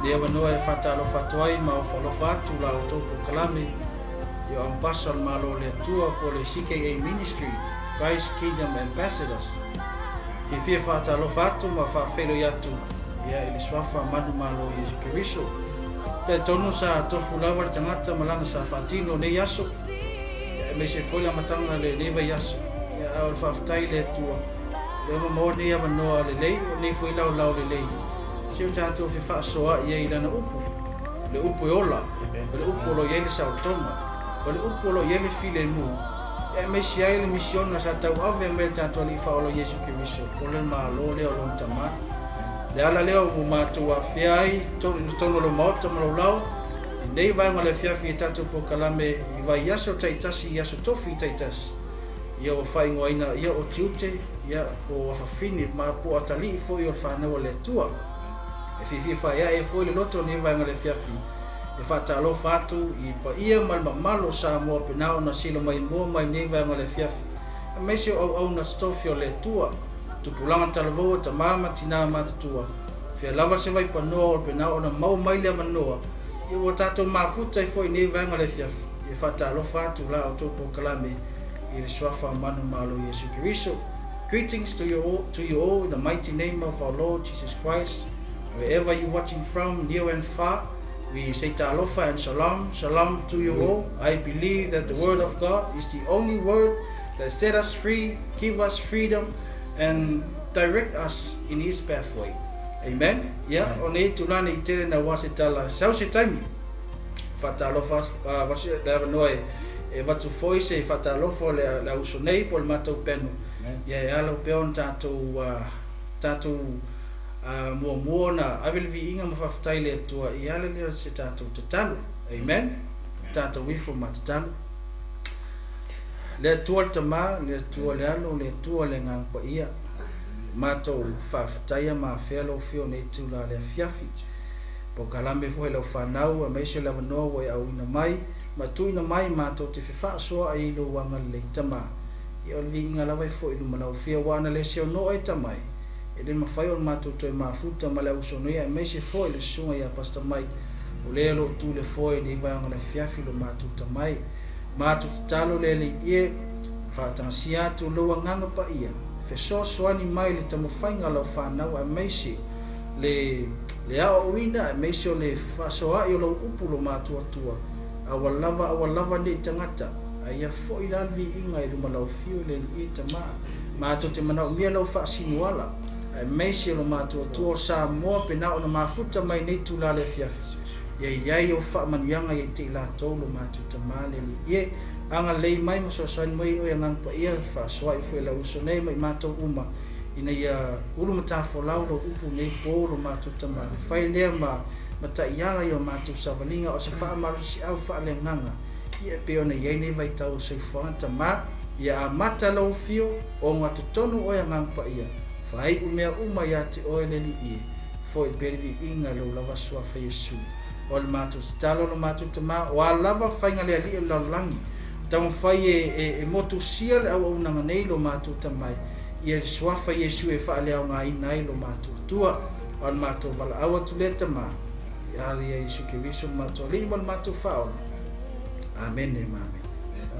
Lenei avanoa e faatalofa atu ai ma ofo alofa atu la outou polokalame i o Ambasa o le Malo o le Atua po o le CKA Ministry, Christ Kingdom Ambassadors. Fiafia e faatalofa atu ma faafeiloai atu ia i le suafa manumalo o Iesu Keriso. Talitonu sa tofu lava le tagata ma lana sa faatino o nei aso, ia aemaise foi le amataga o lenei vaiaso. Ia a o le faafetai i le Atua, o lea ua maua lenei avanoa lelei, o lenei foi laolao lelei, se o tatou fefaasoaai ai i Lana Upu, le Upu e ola, o le Upu o lo o i ai le saolotoga, o le Upu o lo o i ai le filemu, ia aemaise ai le misiona sa tauave mai e le tatou Alii Faaola Iesu Keriso, o le Malo lea o Lona Tama. Le ala lea ua matou afea ai i totonu o lou maota ma lou lao, i lenei vaega o le afiafi i tatou polokalame i vaiaso taitasi i aso tofi taitasi, ia ua faaigoaina ia o tiute, ia po o afafine ma po o atalii foi o le fanau a le Atua. E fiafia faaeae ai foi le loto o lenei vaega o le afiafi e faatalofa atu i paia ma le mamalu o Samoa pena ona silo maimoa mai lenei vaega o le afiafi, aemaise o auauna totofi o le Atua, tupulaga talavou, tama ma tina matutua, fea lava se vaipanoa o pena ona maua mai le avanoa, ia ua tatou mafuta ai foi i lenei vaega o le afiafi e faatalofa atu la outou polokalame i le suafa manumalo Iesu Keriso. Greetings to you all, to you all in the mighty name of our Lord Jesus Christ. Wherever you're watching from, near and far, we say talofa and shalom. Shalom to you all. I believe that the word of God is the only word that set us free, give us freedom, and direct us in His pathway. Amen. Ia, o nei itula nei tele na ua se tala, sau se taimi. Faatalofa atu le avanoa e avatu foi se faatalofa o le auso nei po o le matou peno. Ia e ala pea ona tatou tatou muamua ona ave le viiga ma faafetai i le Atua i ala lea o se tatou tatalo. Amen. Tatou ifo ma tatalo. Le Atua le Tama, le Atua le Alo, le Atua le Agaga Paia. Matou faafetaia ma afea lou afio i lenei itula le afiafi. Polokalame foi lau fanau aemaise o le avanoa ua e auina mai ma tuuina mai matou te fefaasoaai ai i lou agalelei Tama. Ia o le viiga lava e foi i luma lau afio aua ana le seonoa e Tama e, e le mafai ona matou toe mafuta ma le ausonoia aemaise foi le susuga ia Pastor Mike o le o lo o tu le foe i lenei vaega o le afiafi lo matou Tama e. Matou tatalo le Alii e faatagasia atu lou agaga paia, fesoasoani mai i le taumafaiga a lau fanau aemaise le le aoaoina aemaise o le fefaasoaai o lou upu lo matuatua, aua lava aua lava nei tagata, a ia foi la le viiga i luma lau afio i le Alii e Tama. Matou te manaomia lau faasinuala, aemaise o lo matuatua o Samoa pena ona mafuta mai nei itula le afiafi, ia i ai ou faamanuiaga ia te i latou lo matou Tama le Alii e. Agalelei mai ma soasoani mai oe Agaga Paia, faasoaai foi e lau uso nei ma i matou uma, ina ia ulu matafolau lou upu nei po lo matou Tama, e fai lea ma ma taiala i o matou savaliga o se faamalosiau faaleagaga, ia e pei ona i ai nei vaitau o soifuaga Tama, ia amata lou afio, ogatotonu oe Agaga Paia, faaiu mea uma ia te oe le Alii e, foi pea le viiga i lou lava Suafa Iesu. O le matou tatalo lo matou Tama, o a lava faiga le Alii o le lalolagi, taumafai e, e, e motusia le auaunaga nei lo matou Tama, ia le Suafa Iesu e faaleaogaina ai lo matou Atua. A o le matou valaau atu lea Tama, ia ala ia Iesu Keriso le matou Alii ma le matou Faaola. Amene ma amene.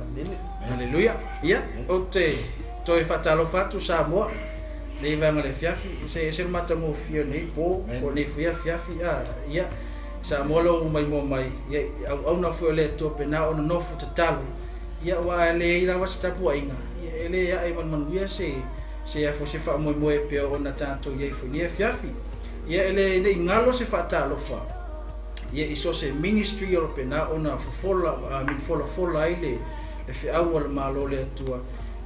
Amene. Haleluia. Ia, ou te toe faatalofa atu Samoa nei vaega o le afiafi, se ese le matagofie o lenei po, po o lenei foi afiafi, a, ia, Samoa lou maimoa mai, ia, auauna foi o le Atua pena ona nofo tatalo, ia, aua a leai lava se tapuaiga, ia, e le ae ma le manuia se, se a foi se faamoemoe e pei ona tatou i ai foi i lenei afiafi. Ia, e le, ne i galo se faatalofa, ia, i so o se ministry o lo pena ona fofola, I mean, folafola ai le, le feau a le Malo o le Atua,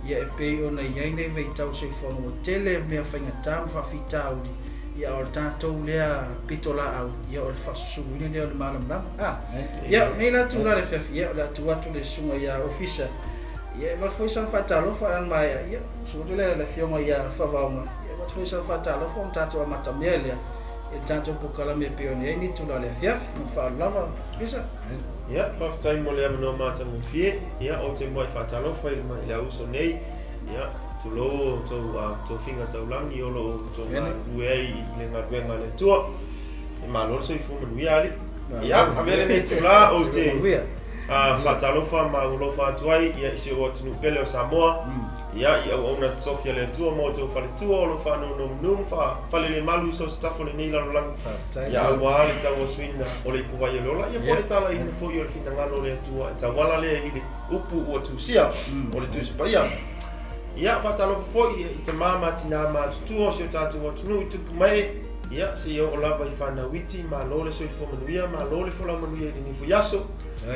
ia e pei ona i ai nei vaitau soifuaga ua tele mea faigata ma faafitauli, ia a o le tatou lea pitolaau, ia o le faasusuluina lea o le malamalama. A, ia, nei la tulaga le afiafi, ia o le a tuu atu le susuga ia Ofisa, ia e avatu foi sana faatalofa a maea, ia, susu atu le afioga ia Favaoga, ia e avatu foi sana faatalofa ona tatou amatamea lea i le tatou polokalame e pei ona i ai nei tulaga le afiafi. Ma le faaaloalo lava, Ofisa. Ia, faafetai mo le avanoa matagofie. Ia, ou te muai faatalofa i le auso nei. Ia, tulou outou tofiga taulagi o lo o outou galulue ai i le galuega a le Atua. E malo le soifua manuia alii. Ia, avea lenei itulā ou te faatalofa ma aualofa atu ai ia i si ou atunuu pele o Samoa, ia i auauna totofi a le Atua ma outou faletua o lo o faanonomanu ma faalelemalu i so o se tafa o lenei lalolagi, ia auā le tauasuina o le ipuvai o le ola, ia po o le talaiina foi o le finagalo o le Atua e tauala lea i le upu ua tusia o le Tusi Paia. Ia, faatalofa foi i tama ma tinā matutua o si o tatou atunuu i tupu mae, ia, seia oo lava i fanau iti, malo le soifua manuia, malo le folau manuia i lenei foi aso.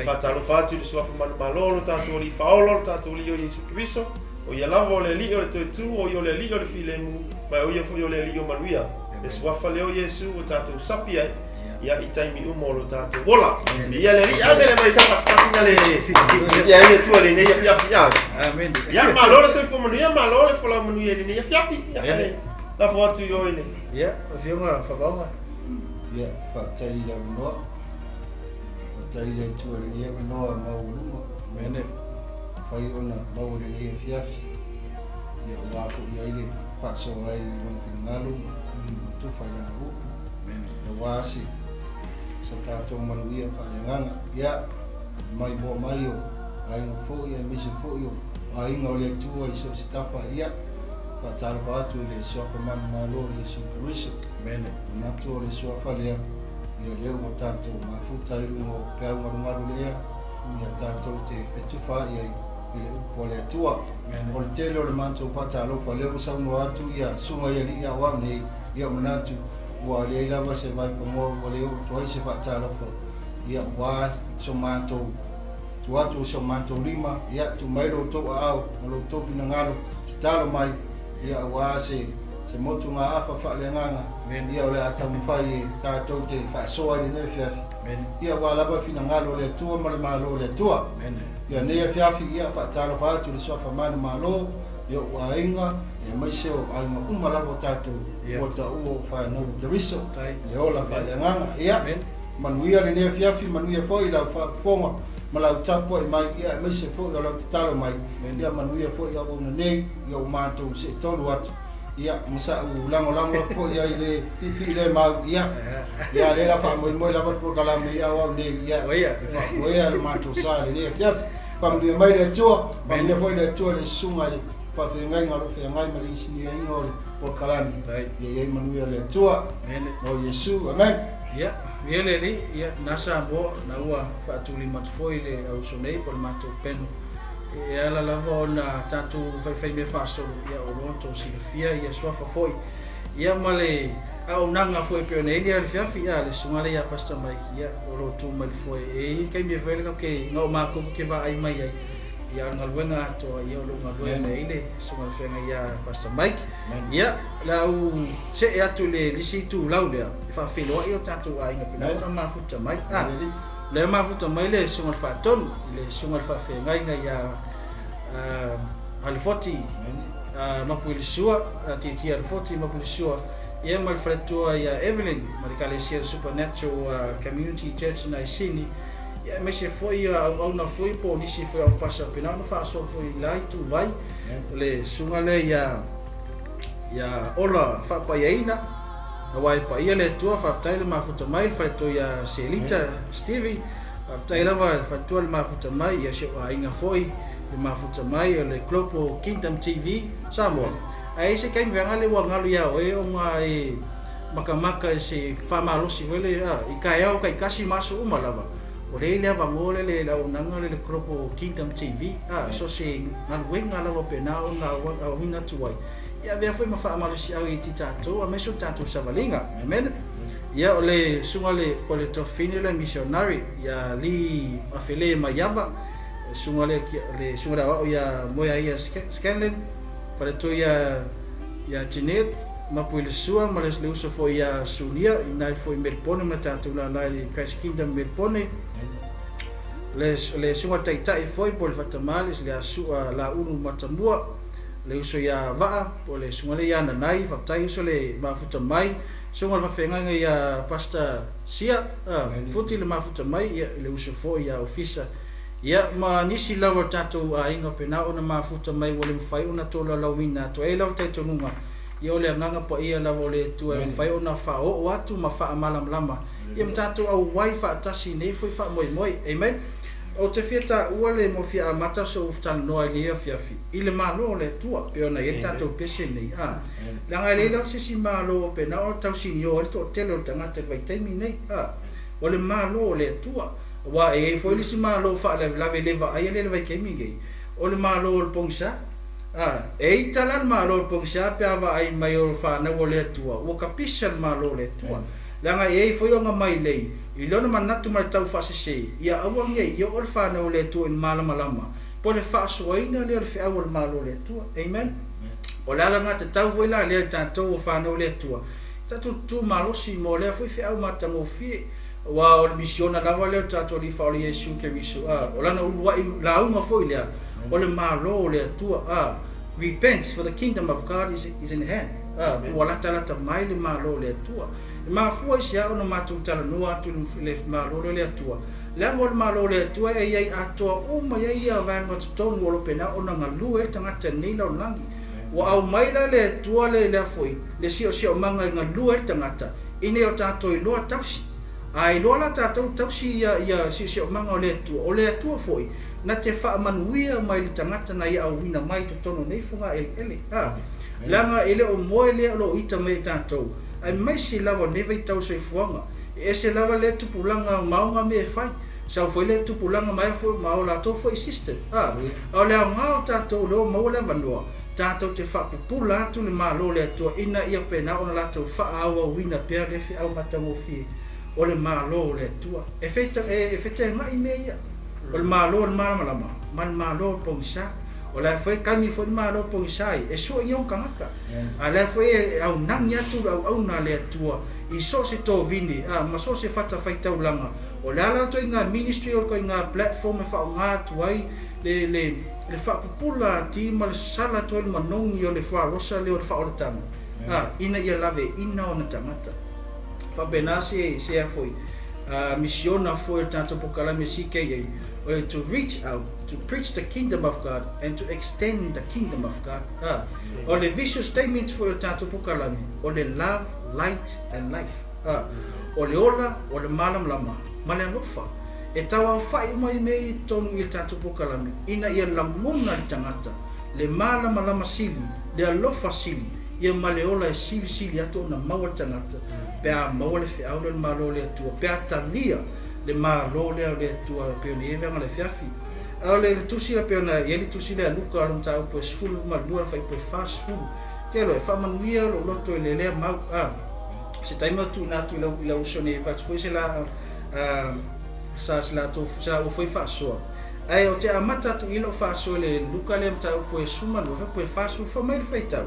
Faatalofa atu i le Suafa manumalo o lo tatou Alii Faaola, o lo tatou Alii o Iesu Keriso, o Ia lava o le Alii o le Toetu, o Ia o le Alii o le Filemu, ma o Ia foi o le Alii o manuia. Le Suafa lea o Iesu ua tatou sapi ai, ia, i taimi uma o lo tatou ola. Viia le Alii. Amene mai sa patupatuga le ia i le Atua i lenei afiafi. Ia. Amene. Ia, malo le soifua manuia, malo le folau manuia i lenei afiafi. Ia, ae lafo atu i oe le. Ia, Afioga Favaoga. Ia, faafetai i le avanoa. Faafetai i le Atua i lenei avanoa maualuga. Amene. Mafai ona maua i lenei afiafi. Ia, aua foi ai le faasoa ai i lona finagalo ma tufa i lana upu. Amene. Aua se so tatou manuia faaleagaga. Ia, mai moa mai o aiga foi aemaise foi o aiga o le Atua i so o se tafa. Ia, faatalofa atu i le Suafa manumalo o Iesu Keriso. Amene. Manatu o le Suafa lea, ia lea ua tatou mafuta i luga o peau galugalu le ea, ia tatou te fetufa ai ai i le upu a le Atua. Amene. O le tele o le matou faatalofa lea ua saunoa atu ia susuga i alii aoao nei, ia manatu ua leai lava se vaipamoa ua le oo atu ai se faatalofa, ia ua so matou tuu atu o so matou lima, ia tuu mai lo outou aao ma lo outou finagalo, tatalo mai, ia aua se se motugaafa faaleagaga, ia o le a taumafai e tatou te faasoa i lenei afiafi, ia aua lava le finagalo o le Atua ma le Malo o le Atua. Ia nei afiafi, ia faatalofa atu i le Suafa manumalo, i ou aiga, aemaise o aiga uma lava o tatou ua taua o fanau o Keriso, le ola faaleagaga. Ia, manuia lenei afiafi, manuia foi lau faafofoga ma lau tapuai mai, ia aemaise foi o lau tatalo mai, ia manuia foi auauna nei, ia ua matou seetolu atu, ia ma sa'u lagolago atu foi ai le piipii le mau, ia ia lea la faamoemoe lava le polokalame ia au nei, ia e faafoea le matou sa i lenei afiafi. Faamanuia mai le Atua, faamanuia foi le Atua i le susuga i le faafeagaiga o lo o feagai ma le isiniaina o le polokalame. Ia i ai manuia o le Atua. O Iesu, amen. Ia, ia le alii, ia, na Samoa, na ua faatulima atu foi le auso nei po o le matou peno. E ala lava ona tatou faifaimea faasolo, ia o loa tou silafia ia suafa foi. Ia ma le auaunaga foi e pei ona i ai le afiafi, ia le susuga lea ia Pastor Mike, ia o lo o tu mai le foe. E i ai le taimi e fai ai le tatou te na o matou te vaai mai ai, ia a o le galuega atoa, ia o lo o galue mai ai le susuga i le feagai ia Pastor Mike. Ia, o le a ou see atu i le isi itulau lea e faafeiloai o tatou aiga pei ona mafuta mai. A, o lea e mafuta mai le susuga i le Faatonu, i le susuga i le Faafeagaiga ia Alefoti Mapuilisua, Tiatia Alefoti Mapuilisua, ia ma le faletua ia Evelyn ma le Ekalesia Supernatural Community Church i Naisini, ia aemaise foi auauna foi po o nisi foi o aupasa pei ona faasoa foi i la ituvai, o le susuga lea ia ia Ola Faapaiaina, aua e paia le Atua, faafetai le mafuta mai le faletua ia Selita Stevie, faafetai lava le faletua le mafuta mai, ia si ou aiga foi le mafuta mai o le Global Kingdom TV Samoa. Ae i se taimi vaega lea ua galo ia oe ona e makamaka i se faamalosi foi lea i taeao taitasi ma aso uma lava, o lea i le avanoa lea le auaunaga lea le Global Kingdom TV, so se galuega lava pena ona aoina atu ai, ia avea foi ma faamalosiau i tatou aemaise o tatou savaliga. Amen. Ia o le susuga le po le tofine le missionary ia Lee Afele Maiava, susuga le le susuga le aoao ia Moeaia Scanlon, faletua ia ia Jeanette Mapuilisua ma le uso foi ia Sunia i nai foi Melbourne ma tatou lala i le Christ Kingdom Melbourne. Le le susuga taitai foi po le fatama le asua Laulu Matamua, le uso ia Vaa po le susuga le ia Nanai, faafetai uso le mafuta mai, susuga le faafeagaiga ia Pastor Sia Futi le mafuta mai, ia le uso foi ia Ofisa, ia ma nisi lava o tatou aiga pena ona mafuta mai ua le mafai ona tolalauina atu ai lava talitonuga. Ia o le agaga paia lava o le Atua e mafai ona faaoo atu ma faamalamalama ia ma tatou auai faatasi i nei foi faamoemoe. Amen. Ou te fia taua le mo fia amata so'u talanoa i lenei afiafi i le Malo o le Atua pei ona i ai le tatou pese nei. A, leaga e leai lava se isi Malo o pena o tausinio ai le toatele o le tagata i le vaitaimi nei. A, o le Malo o le Atua. Aua e i ai foi le isi Malo faalavelave le vaaia lea i le vaitaimi nei, o le Malo o le pogisa. A, e ita la le Malo o le pogisa pe a vaai mai o fanau o le Atua, ua kapisa le Malo o le Atua. Leaga e i ai foi ona mailei i lona manatu ma le taufaasese, ia aua nei i oo le fanau o le Atua i le malamalama, po o le faasoaina lea o le feau o le Malo o le Atua. Amen. O le ala gatataua foi la lea i tatou o fanau o le Atua, tatou tutū malosi mo lea foi feau matagofie, aua o le misiona lava lea o le tatou Alii Faaola Iesu Keriso, a, o lana uluai lauga foi lea, o le Malo o le Atua, a, repent for the kingdom of God is in hand, a, ua latalata mai le Malo o le Atua. E mafua i se a ona matou talanoa atu i le Malo lea o le Atua, leaga o le Malo o le Atua e i ai atoa uma i ai ia vaega totonu o lo pena ona galue ai le tagata i lenei lalolagi. Ua aumai la le Atua le lea foi le siosiomaga e galue ai le tagata ina ia o tatou iloa tausi. A iloa la tatou tausi ia siosiomaga o le Atua, o le Atua foi na te faamanuia mai le tagata na ia auina mai totonu o nei fogaeleele. A, leaga e le o moe lea o lo o ita mai e tatou, aemaise lava o nei vaitau soifuaga. E ese lava lea tupulaga maoga mea e fai, sau foi lea tupulaga mai foi ma o latou foi system. A, a o le aoga o tatou lea ua maua le avanoa, tatou te faapupula atu le Malo o le Atua ina ia pena ona latou faaauauina pea le feau matagofie o le Malo o le Atua. E fetegai mea ia, o le Malo o le malamalama ma le Malo o le pogisa. O le a foi taimi foi le Malo o le pogisa ai, e sue i ona tagata. A lea foi e aunagi atu le auauna a le Atua i so o se tovine, a, ma so o se fatafaitaulaga. O le ala atu ai ngā ministry o le ngā platform e faaaoga atu ai le faapupula ati ma le sasala atu ai le manogi o le fuarosa lea o le faaolataga, a, ina ia laveina ona tagata. Faapena se a foi misiona foi o le tatou polokalame CKA, o le to reach out, to preach the kingdom of God and to extend the kingdom of God. A, o le vision statement foi o le tatou polokalame, o le love, light and life. A, o le ola, o le malamalama ma le alofa. E tauaofa'i uma i mea i totonu i le tatou polokalame, ina ia lagona le tagata le malamalama sili, le alofa sili, ia ma le ola e silisili atu ona maua le tagata, pe a maua le feau lea o le Malo o le Atua, pe a talia le Malo lea o le Atua pei ona i ai vega le afiafi. A o le tusi la pei ona i ai le tusi lea a Luka o le mataupu e 12 le fuaiupu e 40. Ke loa e faamanuia lou loto i le lea mau. A, se taimi o tuuina atu i lau uso nei e avatu foi se la sa se latou se laua foi faasoa. Ae o te amata atu i lou faasoa i le Luka lea mataupu e 12 fuaiupu e 40, fai mai le faitau,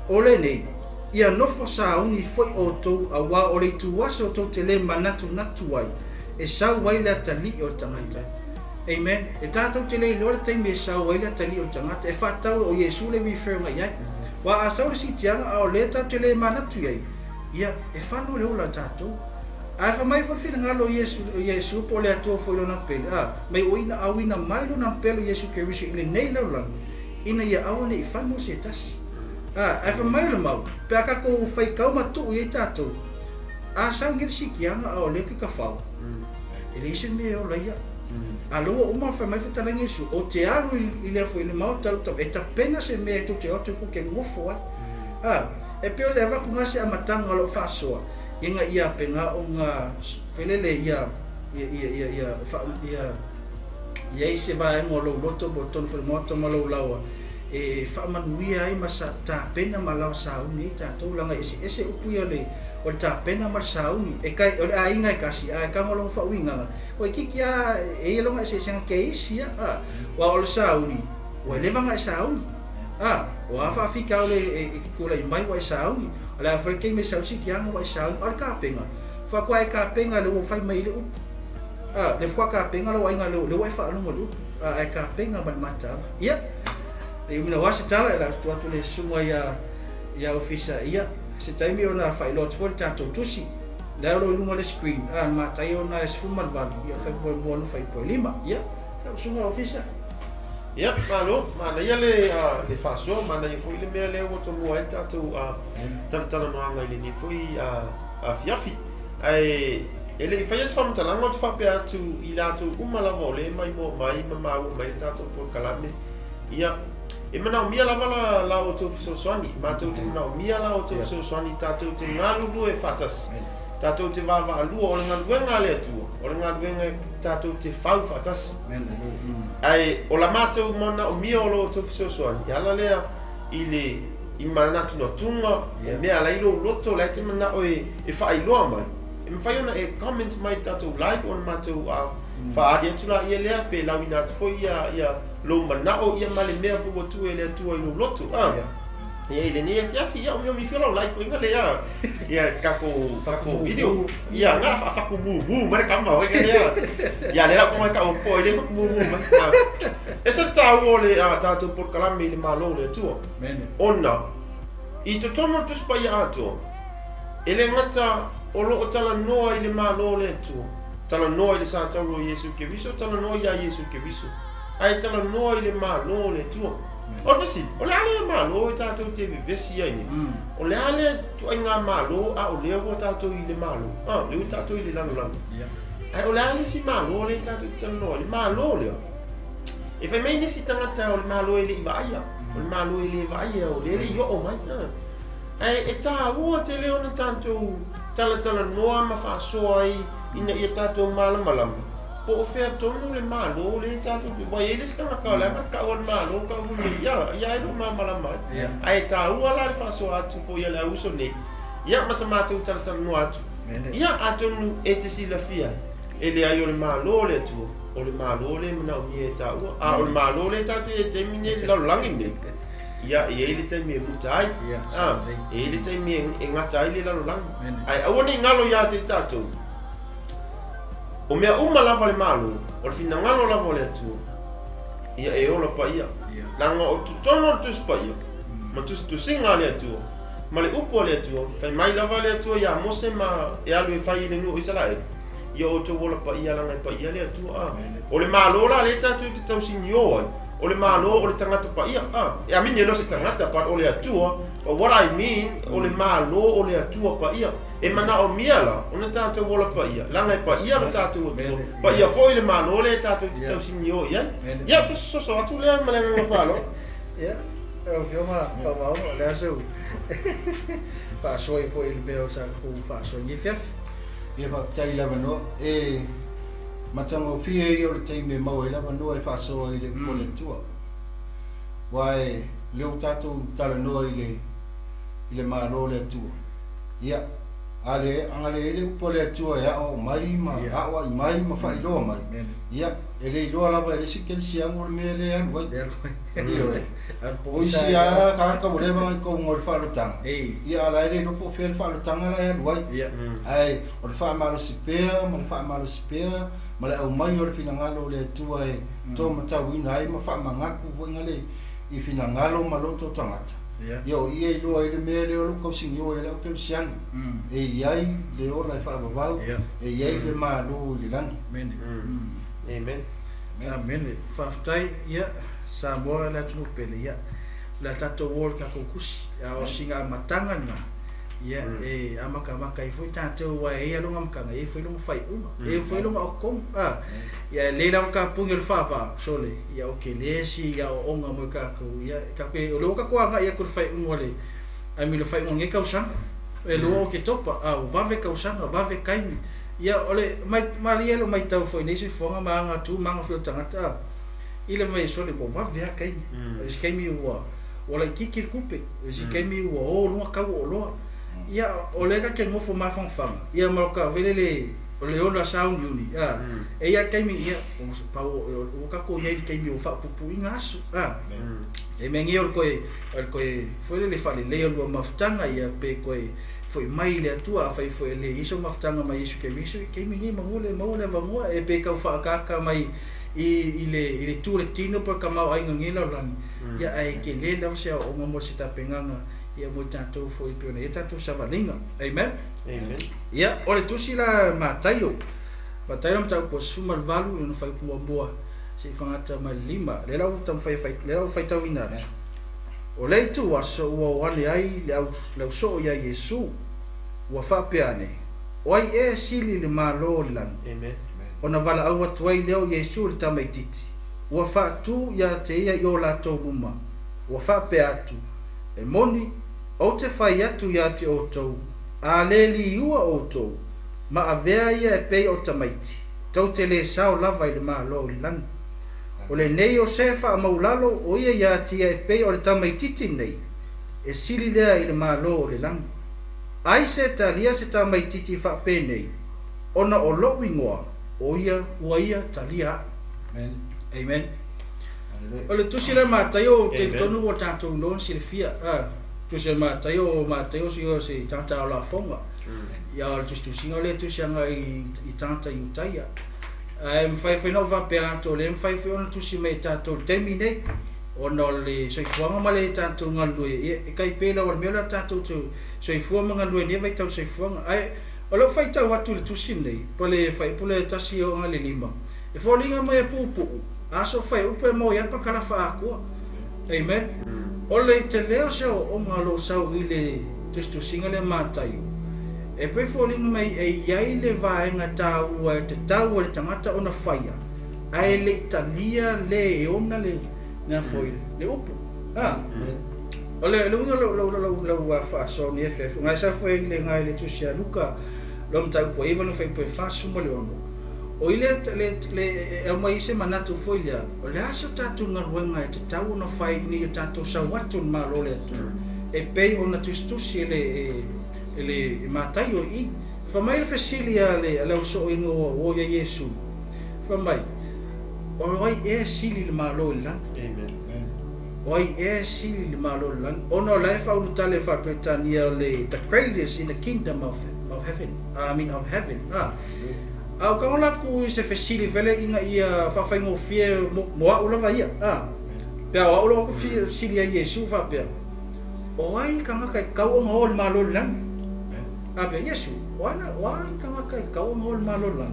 o lenei, ia nofo sauni foi outou, auā o le ituaso tou te lē manatunatu ai, e sau ai le atalii o le tagata. Amen. E tatou te le iloa le taimi e sau ai le atalii o le tagata, e faatatau o Iesu le refer agai i ai. Aua a sau le siitiaga a o lea tatou te lē manatu i ai, ia, e fano le ola a tatou. Ae fai mai foi le finagalo o Iesu po o le Atua foi i lona pele, a, mai o ina auina mai lona pele o Iesu Keriso i lenei lalolagi, ina ia aua ne i fano se tasi. A, ae fai mai o le mau, pe a tatou faitau ma tuu i ai tatou, a sau nei le siitiaga a o lea ke kafao, e leai se mea e ola ia. A lea ua uma fai mai le fetalaiga Iesu, o te alu i lea foi i le maota lou tama, e tapena se mea e tou te o atu ai tou te nofo ai. A, e pei o le avatu na se amataga o lau faasoa, ina ia pena ona felele ia ia ia ia ia fa ia ia i se vaega o lou loto po o totonu foi o le maota ma lou laoa e faamanuia ai ma sa tapena ma lawa sauni ai tatou leaga e eseese upu ia o le tapena ma le sauni e kai o le aiga e kasi ae tago lona faauigaga ua itiiti lava e ia lona eseesega ke isi ia a aua o le sauni ua leva ona e sauni a o a faafitauli e tulai mai ua e sauni o le a foi le taimi e sau siitiaga ua e sauni a o le tapena faatoa e tapena le ua fai mai ai le upu a le faatoa tapena lou aiga le ua e faalogo i le upu a ae tapena ma le mataala. Ia, e umi naua se tala e la atu atu le susuga ia ofisa ia se taimi ona faailoa atu foi le tatou tusi lea o lo o i luga o le screen a le Mataio na e 18 ia fuaiupu 1 fuaiupu 5. Ia, lau susuga ofisa. Ia, malo, manaia le le faasoa, manaia foi le mea lea ua tomua ai le tatou talatalanoaga i lenei foi afiafi. Ae e le i faia se faamatalaga ou te faapea atu i latou uma lava o lea e maimoa mai ma maua mai le tatou polokalame, ia, e manaomia lava la la outou fesoasoani. Matou te manaomia la outou fesoasoani tatou te galulue faatasi, tatou te vaavaalua. O le galuega a le Atua, o le galuega tatou te fau faatasi. Ae o la matou manaomia o lo outou fesoasoani, e ala lea i le i manatunatuga, o mea ala i lou loto, la e te manao e faailoa mai. E mafai ona e comment mai i le tatou live ona matou faaali atu laia lea, pe lauina atu foi ia lou manao ia ma le mea foi ua tuu e le Atua i lou loto. Ia i lenei afiafi, ia omiomi fia lau like foi lea ia tatou video. Ia nga faakumumu mai le kama foi lea. Ia le la ko mai ka o po ile faakumumu mai. E se tāua o le tatou polokalame i le Malo o le Atua. Ona i totonu o le Tusi Paia atoa, e le gata o loo talanoa i le Malo o le Atua, talanoa i le sa tauro o Iesu Keriso, talanoa iā Iesu Keriso, ae talanoa i le Malo o le Atua. O le fesili, o le a lea Malo e tatou te vevesi ai nei? O le a lea ituaiga Malo a o lea ua tatou i le Malo? Lea ua tatou i le lalolagi. Ae o le a le isi Malo lea tatou te talanoa ai? Le Malo lea, e fai mai nisi tagata o le Malo e le i vaaia, o le Malo e le vaaia, o lea e le i oo mai. Ae e tāua tele ona tatou talatalanoa ma faasoa ai ina ia tatou malamalama po o fea tonu le Malo lea tatou te ua i ai le isi tagata o le aga le kau a le Malo kau foi nei ia ia e le o malamalama ai. Ae tāua la le faasoa atu foi a le auuso nei ia ma sa matou talatalanoa atu ia atonu e te silafia ai e leai o le Malo o le Atua o le Malo lea e manaomia e tāua a o le Malo lea tatou te i ai i le taimi nei i le lalolagi lenei ia e i ai le taimi e muta ai e i ai le taimi e gata ai le lalolagi ae aua ne i galo ia te i tatou o mea uma lava le Malo o le finagalo lava o le Atua ia e ola paia leaga o totonu o le Tusi Paia ma tusitusiga a le Atua ma le upu a le Atua fai mai lava le Atua iā Mose ma e alu e fai i le nuu o Isaraelu ia outou ola paia leaga e paia le Atua o le Malo la lea tatou te tausinio ai o le Malo o le tagata paia e amini e le o se tagata but o le Atua but what I mean o le Malo o le Atua paia e manaomia la ona tatou ola paia leaga e paia lo tatou Atua paia foi le Malo lea tatou te tausinio i ai ia soso atu lea ma le agaga faaaloalo. Ia, lau Afioga Faamaoga, o le a sau faasoa foi i le mea o sa kou faasoa i lenei afiafi? Ia faafetai i le avanoa. E matagofie ia o le taimi e maua ai le avanoa e faasoa ai i le upu a le Atua. Aua e lea ua tatou talanoa i le i le Malo o le Atua. Ia, a le agalelei ai le upu a le Atua e aoao mai ma aoai mai ma faailoa mai, ia, e le iloa lava e le isi kerisiano le mea lea e alu ai. Ioe. O isi lava tagata ua leva ona i totonu o le faaolotaga, ia a o la e le iloa po o fea le faaolotaga la e alu ai. Ae o le faamalosi pea ma le faamalosi pea ma le aumai o le finagalo o le Atua e tomatauina ai ma faamanatu foi le i finagalo ma loto o tagata. Ia o i e iloa ai le mea lea o lou tausinio ai lau kerisiano, e i ai le ola e faavavau, e i ai le Malo i le lagi. Amen. Amene. Faafetai. Ia, Samoa le atunuu pele, ia, o le a tatou o i le tatou tusi, a o sina amataga lena, ia, e amatamata ai foi tatou, aua e i ai lava lona amataga, e i ai foi lona faaiuga, e i ai foi lona ototogo, a. Ia, e lelei lava tapuni o le faavaa, sole, ia, o tele si aoaoga mo i tatou, ia, tatou te, o lea ua tatou agai atu i le faaiuga o le, I mean, le faaiuga o lenei tausaga, e 2 o Oketopa, a ua vave tausaga, vave taimi. Ia, o le malie lou maitau foi i nei soifuaga ma aga tu ma aga foi o tagata, a, i le mai sole ua vave lava taimi. O le isi taimi ua laitiiti le tupe, o le isi taimi ua o luga tau o oloa. Ia, o lea ta te nofo mafanafana, ia ma lo taavele le, o le ola sauniuni, a, e i ai lava taimi, ia, pau, ua tatou i ai i le taimi o faapuupuuina aso, a. E mea nei o le toe, o le toe foi lele faaleleia o lua mafutaga, ia, pe toe foi mai i le Atua, afai foi e le i ai sou mafutaga mai Iesu Keriso i taimi nei, manu le maua le avanoa e pe tau faaataata mai i i le i le tu o le tino po o le tamaoaiga o lenei lalolagi, ia ae tele lava se aoaoga mo se tapenaga ia mo i tatou foi pei ona i ai tatou savaliga. Amen. Amen. Ia, o le tusi la Mataio, Mataio mataupu 18 i lona fuaiupu muamua. Se'i fagata ma le 5. Lea la ua taumafai e fai, lea la ua faitauina atu. O le itu aso ua o ane ai le au, le ausoo iā Iesu, ua faapea ane, O ai ea e sili i le Malo o le lagi? Amen. Ona valaau atu ai lea o Iesu i le tamaitiiti, ua faatu ia te ia i o latou luma, ua faapea atu, E moni, ou te fai atu ia te outou, a le liua outou, ma avea ia e pei o tamaiti, tou te lē sao lava i le Malo o le lagi. O lenei o se faamaulalo o ia ia te ia e pei o le tamaitiiti nei, e sili lea i le Malo o le lagi. Ai se talia se tamaitiiti faapenei, ona o lo'u igoa, o ia ua ia talia a'u. Amen. Amen. Hallelujah. O le tusi lea Mataio ou te Amen. talitonu ua tatou iloa ona silafia. Ah, tusi a Mataio o Mataio o se tagata ao lafoga. Ia o le tusitusiga o lea tusi agai i tagata Iutaia. Ae mafai foi ona ou faapea atu o lea e mafai foi ona tusi mai e tatou i le taimi nei ona o le soifuaga ma le tatou galulue, ia e tai pei lava o le mea lea tatou te soifua ma galulue i lenei vaitau soifuaga. Ae o lou faitau atu i le tusi lenei, po o le fuaiupu lea e 1 e oo agai i le 5, e foliga mai e puupuu, a so fuaiupu e maua ai lava le pakalafa atoa. Amen. O le tele o se aoaoga o lo o sau i le tusitusiga lea Mataio, e pei foliga mai e i ai le vaega taua e tatau e le tagata ona faia, ae le i talia le e ona le mea foi le upu. A. O le uiga o lau faasoa nei afiafi, o gae sa foi i le gae le tusi a Luka, lo mataupu e 9 no fuaiupu e 46. O i le e aumai ai se manatu foi lea, o le a se tatou galuega e tatau ona fai ina ia tatou sau atu i le Malo o le Atua, e pei ona tusitusi e le e le Mataio i i. Fai mai le fesili a le ausoo ina ua o ia Iesu, fai mai, O ai ea e sili i le Malo i le lagi? Amen. O ai ea e sili i le Malo i le lagi? Ona o la e faaulutala e faa-Peretania o le the greatest in the kingdom of heaven, I mean of heaven. A o ka ola atu i se fesili vele ina ia faafaigofie mo a'u lava ia. A pe a o a'u lou atu fesili ia Iesu faapea, O ai tagata e tatau ona o i le Malo o le lagi? A pea, Iesu, o ai o ai tagata e tatau ona o i le Malo o le lagi?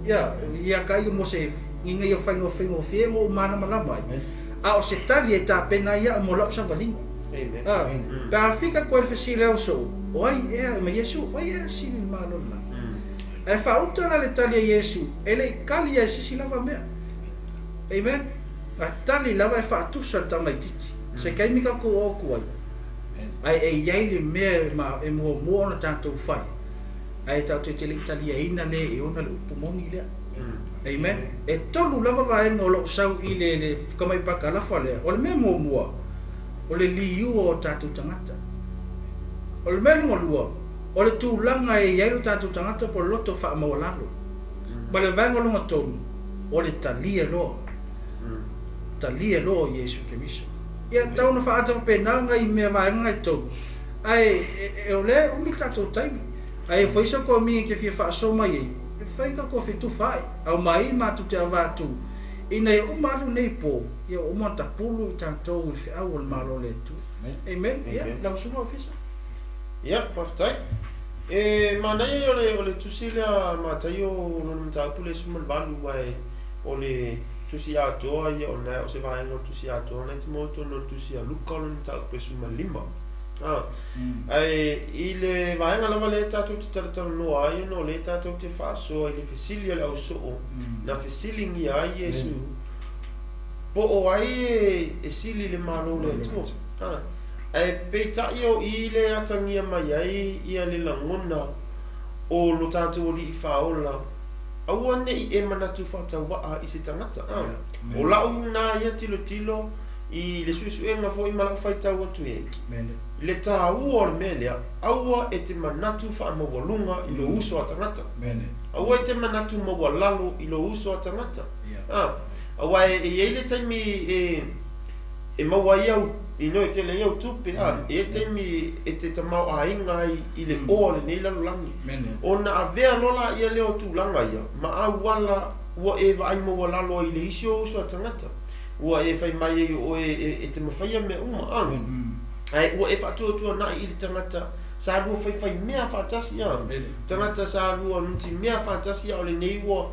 Ia, ia ka ia mo se ina ia faigofie mo ou malamalama ai. A o se tali e tapena ai a'u mo la'u savaliga. Amen. A, pe a fika atu ai le fesili au sou, o ai ea, ma Iesu, o ai ea sili i le Malo o le lagi? Ae faauta la le tali a Iesu, e le i kali ia e sisi lava mea. Amen. A tali lava e faatusa le tamaitiiti. Se taimi tatou o atu ai, ae e i ai le mea e muamua ona tatou fai, ae tatou te le i taliaina le e ona le upu moni lea. Amen. E tolu lava vaega o loo sau i le tamai pakalafa lea. O le mea muamua, o le liua o tatou tagata. O le mea lona lua, o le tulaga e i ai lo tatou tagata po o le loto faamaualalo. Ma le vaega lona tolu, o le talia loa. Talia loa o Iesu Keriso. Ia tau ona faaata faapena nai mea vaega nai tolu. Ae e o lea e umi le tatou taimi. Ae foi so ko mi ke fia faasoa mai ai, e fai tatou fetufa ai. Au mai matou te avatu ina ia uma atu nei po, ia ua uma ona tapulu i tatou i le feau o le Malo o le Atua. Amen. Ia, lau susuga ofisa. Ia, faafetai. E manaia ia o le tusi lea Mataio lona mataupu le 18 aua o le tusi atoa ia ona o se vaega o le tusi atoa na e te maua totonu o le tusi a Luka lona mataupu e 15. Ae i le vaega lava lea tatou te talatalanoa ai ona o lea tatou te faasoa i le fesili a le ausoo na fesiligia ai Iesu po o ai e sili i le Malo o le Atua. Ae peitai o i le atagia mai ai ia le lagona o lo tatou Alii Faaola, aua ne i e manatu faatauvaa i se tagata. O lau na ia tilotilo i le suesuega foi ma lau faitau atu i ai, i le taua o le mea lea, aua e te manatu faamaualuga i lou uso a tagata. Aua e te manatu maualalo i lou uso a tagata. Aua e i ai le taimi e maua ai au i no e tele ai au tupe, a e i ai taimi e te tamaoaiga ai i le oa o lenei lalolagi. Ona avea loa laia lea o tulaga ia ma auala ua e vaai maualalo ai i le isi o uso a tagata. Ua e fai mai ai o oe e te mafaia mea uma, a ae ua e faatuatuanai i le tagata sa lua faifai mea faatasi, a tagata sa lua nutimea faatasi, a o lenei ua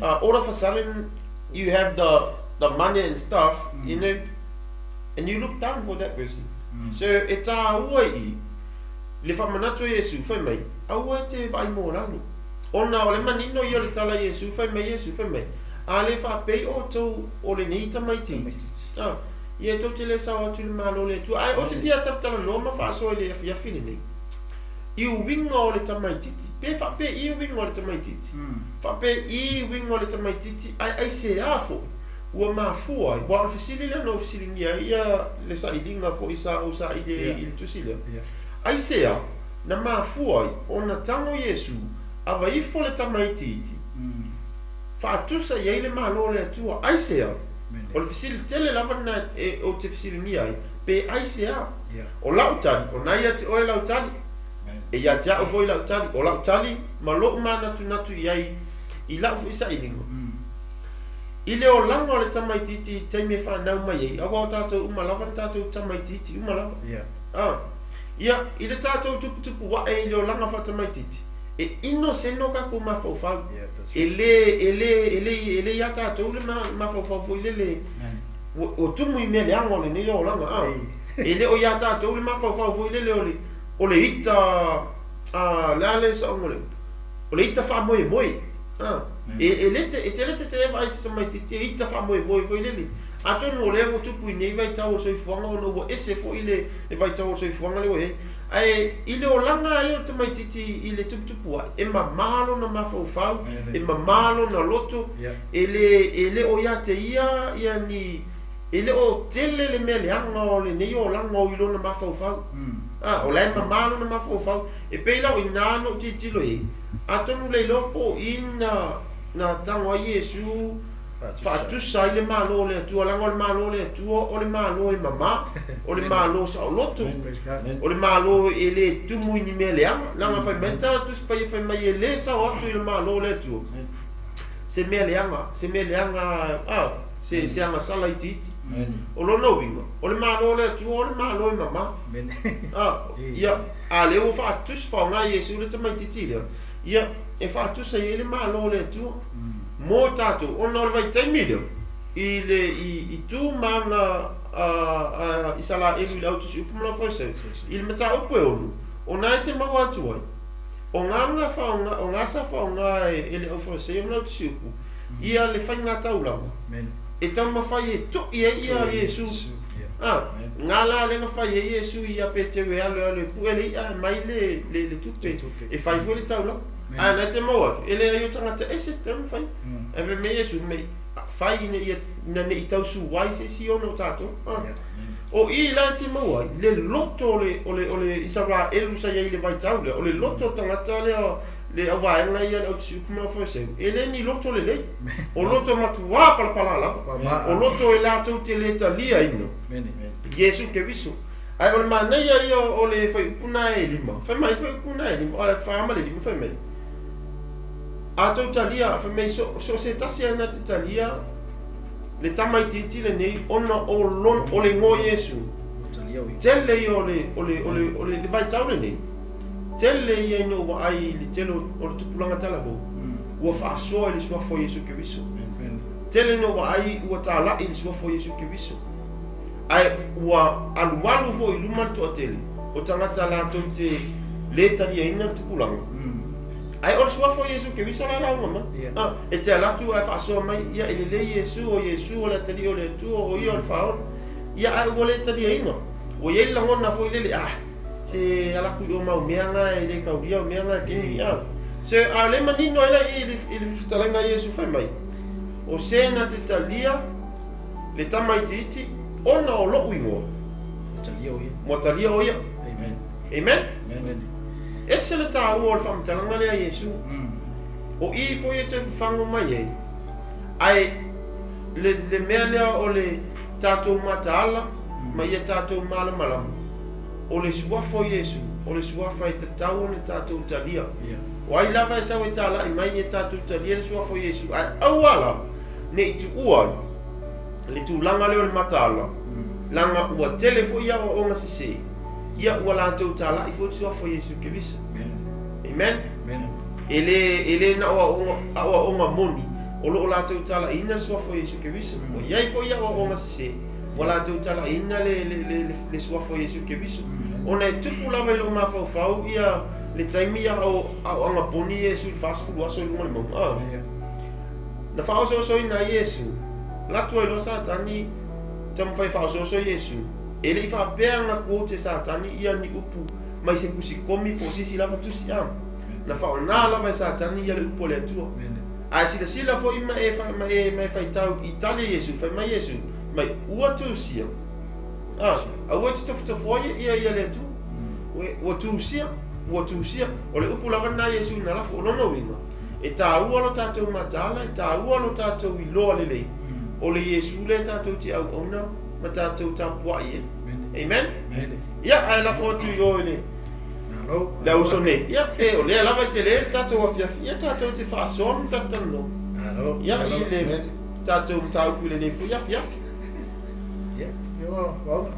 all of a sudden you have the money and stuff, you know, and you look down for that person. So e tāua i le faamanatu o Iesu fai mai, aua e te vaai mō lalo. Ona o le manino ia o le tala a Iesu fai mai Iesu fai mai, a le faapei outou o lenei tamaitiiti. Ah, ia e tou te le sao atu i le Malo o le Atua. Ae ou te fia talatalanoa ma faasoa i le afiafi lenei i uiga o le tamaitiiti. Pe faapei uiga o le tamaitiiti? Faapei uiga o le tamaitiiti ae aisea foi ua mafua ai? Aua o le fesili lea na ou fesiligia ai ia le sailiga foi sa ou saili ai i le tusi lea. Aisea na mafua ai ona tago Iesu ava ifo le tamaitiiti faatusa i ai le Malo o le Atua? Aisea? O le fesili tele lava lena e ou te fesiligia ai, pe aisea? O lau tali, o na ia te oe lau tali, e ia te au foi lau tali. O lau tali ma lou manatunatu i ai i lau foi sailiga, i le olaga o le tamaitiiti i taimi e fanau mai ai, aua o tatou uma lava ni tatou tamaitiiti uma lava. Ah, ia, i le tatou tuputupu ae i le olaga faatamaitiiti, e inoseno tatou mafaufau. E le, e le, e le, e le iā tatou le mafaufau foi lele, ua tumu i mea leaga o lenei olaga, a. E le o iā tatou le mafaufau foi lele o le, o le ita, a, le a le saoga o le upu? O le ita faamoemoe, a. E, e le te, e te le tetee vaai i se tamaitiiti e ita faamoemoe foi lele. Atonu o lea ua tupu i nei vaitau o le soifuaga ona ua ese foi le, le vaitau o le soifuaga lea ua i ai. Ae i le olaga ai o le tamaitiiti i le tuputupu ae, e mamā lona mafaufau, e mamā lona loto, e le, e le o ia te ia ia ni, e le o tele le mea leaga o lenei olaga o i lona mafaufau. A, o la e mamā lona mafaufau. E pei la o i ina na ou tilotilo i ai, atonu le iloa po o i na, na tago ai Iesu faatusa ai le Malo o le Atua, leaga o le Malo o le Atua o le Malo e mamā, o le Malo saoloto, o le Malo e le tumu i ni mea leaga. Leaga fai mai le tala Tusi Paia fai mai e le sao atu i le Malo o le Atua se mea leaga, se mea leaga, a, se agasala itiiti. O lona uiga, o le Malo o le Atua o le Malo e mamā. A, ia, a lea ua faatusa, faaaoga Iesu le tamaitiiti lea, ia, e faatusa i ai le Malo o le Atua mo tatou, ona o le vaitaimi lea, i le, i tu ma aga a Isaraelu i le autusiupu ma lau fariseu, i le mataupu e 6, o na e te maua atu ai, o ngā faaaoga, o ngā sa faaaoga e le aufariseu ma le autusiupu, ia le faigataulaga, e taumafai e to'i ai ia Iesu. A, ngā la le na fai ai Iesu ia Peteru e alo e alo e pu'e le i'a e mai le tupe, e fai foi le taulaga. Ae na te maua atu, e leai o tagata ese te taumafai. Ae fai mai Iesu, mei, fai ina ia, ina ne'i tausu ai se isi ona o tatou. A, o i la e te maua ai, le loto o le, o le, o le Isaraelu sa i ai i le vaitau lea, o le loto o tagata lea, le auvaega ia le autusiupu ma le aufariseu, e le ni loto lelei. O loto matuā palapala lava. O loto e latou te le taliaina Iesu Keriso. Ae o le manaia ia o le fuaiupu na e 5, fai mai fuaiupu na e 5, o le 4 ma le 5 fai mai. A tou talia, fai mai so o se tasi ai na te talia le tamaitiiti lenei ona o lona, o le igoa o Iesu. Tele ia o le, o le, o le, o le, le vaitau lenei. Tele ia ina ou vaai i le tele o le tupulaga talavou, ua faasoa i le suafa o Iesu Keriso. Tele ina ou vaai ua tala'i i le suafa o Iesu Keriso. Ae ua alualu foi i luma le toatele o tagata latou te le taliaina le tupulaga. Ae o le suafa o Iesu Keriso la e lauga mai. A, e te alu atu ae faasoa mai, ia e lelei Iesu, o Iesu o le atalii o le Atua, o ia o le Faaola. Ia ae ua le taliaina. Ua i ai le lagona foi lele, ah, se ala atu i o mau mea na e le taulia o mea na e keni, a. Se, a o le manino ai la i le fetalaiga a Iesu fai mai, o se na te talia le tamaitiiti ona o lo'u igoa. Ua talia o ia. Amen. Amen? Amen. Ese le tāua o le faamatalaga lea a Iesu. O i foi e toe fafago mai ai, ae le mea lea o le tatou mataala ma ia tatou malamalama, o le suafa o Iesu, o le suafa e tatau ona tatou talia. O ai lava e sau e tala'i mai ia tatou talia le suafa o Iesu, ae aua lava ne'i tuua ai le tulaga lea o le mataala, leaga ua tele foi aoaoga sesē, ia ua latou tala'i foi le suafa o Iesu Keriso. Amen. E le na o aoaoga moni, O loo latou talaina le suafa o Iesu Keriso. Ua i ai foi aoaoga sesē ua latou talaina le suafa o Iesu Keriso. Ona e tupu lava i lou mafaufau ia le taimi a o agaponi Iesu i le 40 aso i luga o le mauga. Na faaosoosoina ai Iesu, alu atu ai loa Satani taumafai e faaosooso Iesu. E le i faapea na quote e Satani ia ni upu mai se tusi komi po o se isi lava tusi. Na faaaoga lava e Satani ia le upu a le Atua. Ae silasila foi ma e faitau i tali a Iesu, fai mai Iesu, mai ua tusia. Aua e te tofotofo ai ia le Atua. Ua tusia, ua tusia. O le upu lava lena Iesu na lafo o lona uiga. E tāua lo tātou mataala, e tāua lo tātou iloa lelei. O le Iesu le tātou te auauna ma tātou tapuai e. Amen? Ia, ae lafo atu i o i le le auso nei. Ia, e o lea lava i te le tātou afiafi. Ia, tātou te whaasoa ma tatanu. Ia, i le tātou mataupu i lenei foi afiafi. Ia, ia, wau.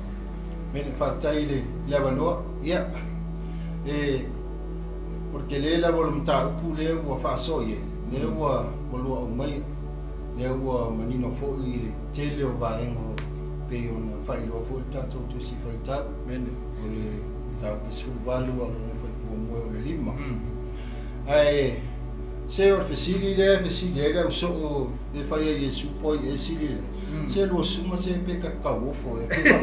Mene whaatai le avanoa. Ia, e o te le lava o le mataupu lea ua faasoa i ai, lea ua lua au mai, lea ua manino foi i le tele o vaega o pei ona faailoa foi le tatou tusi faitau. O le mataupu 18 a logo faipua o le 5. Ae se o le fesili lea fesili ai le ausoo le fai ai Iesu po ai e sili le. Se lua suma se pe ka kauofo e pe ka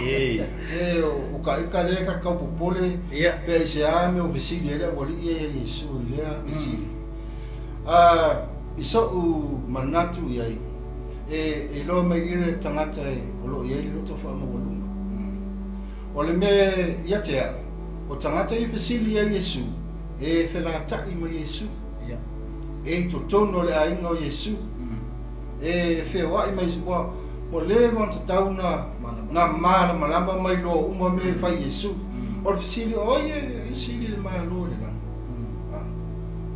E. Se o ka ika le ka kaupopole pe ai se a me o fesili ai le aualii ia Iesu i lea fesili. I so'u manatu i ai, e loa mai i le tagata e o loo i ai le loto faamaualuga. O le mea ia te au, o tagata i fesili ia Iesu, e felata'i ma Iesu. E i totonu o le aiga o Iesu. E feoa'i mai ua leva ona tatau na malamalama mai loa uma mea e fai Iesu. O le fesili, o ai e sili le Malo i le lagi.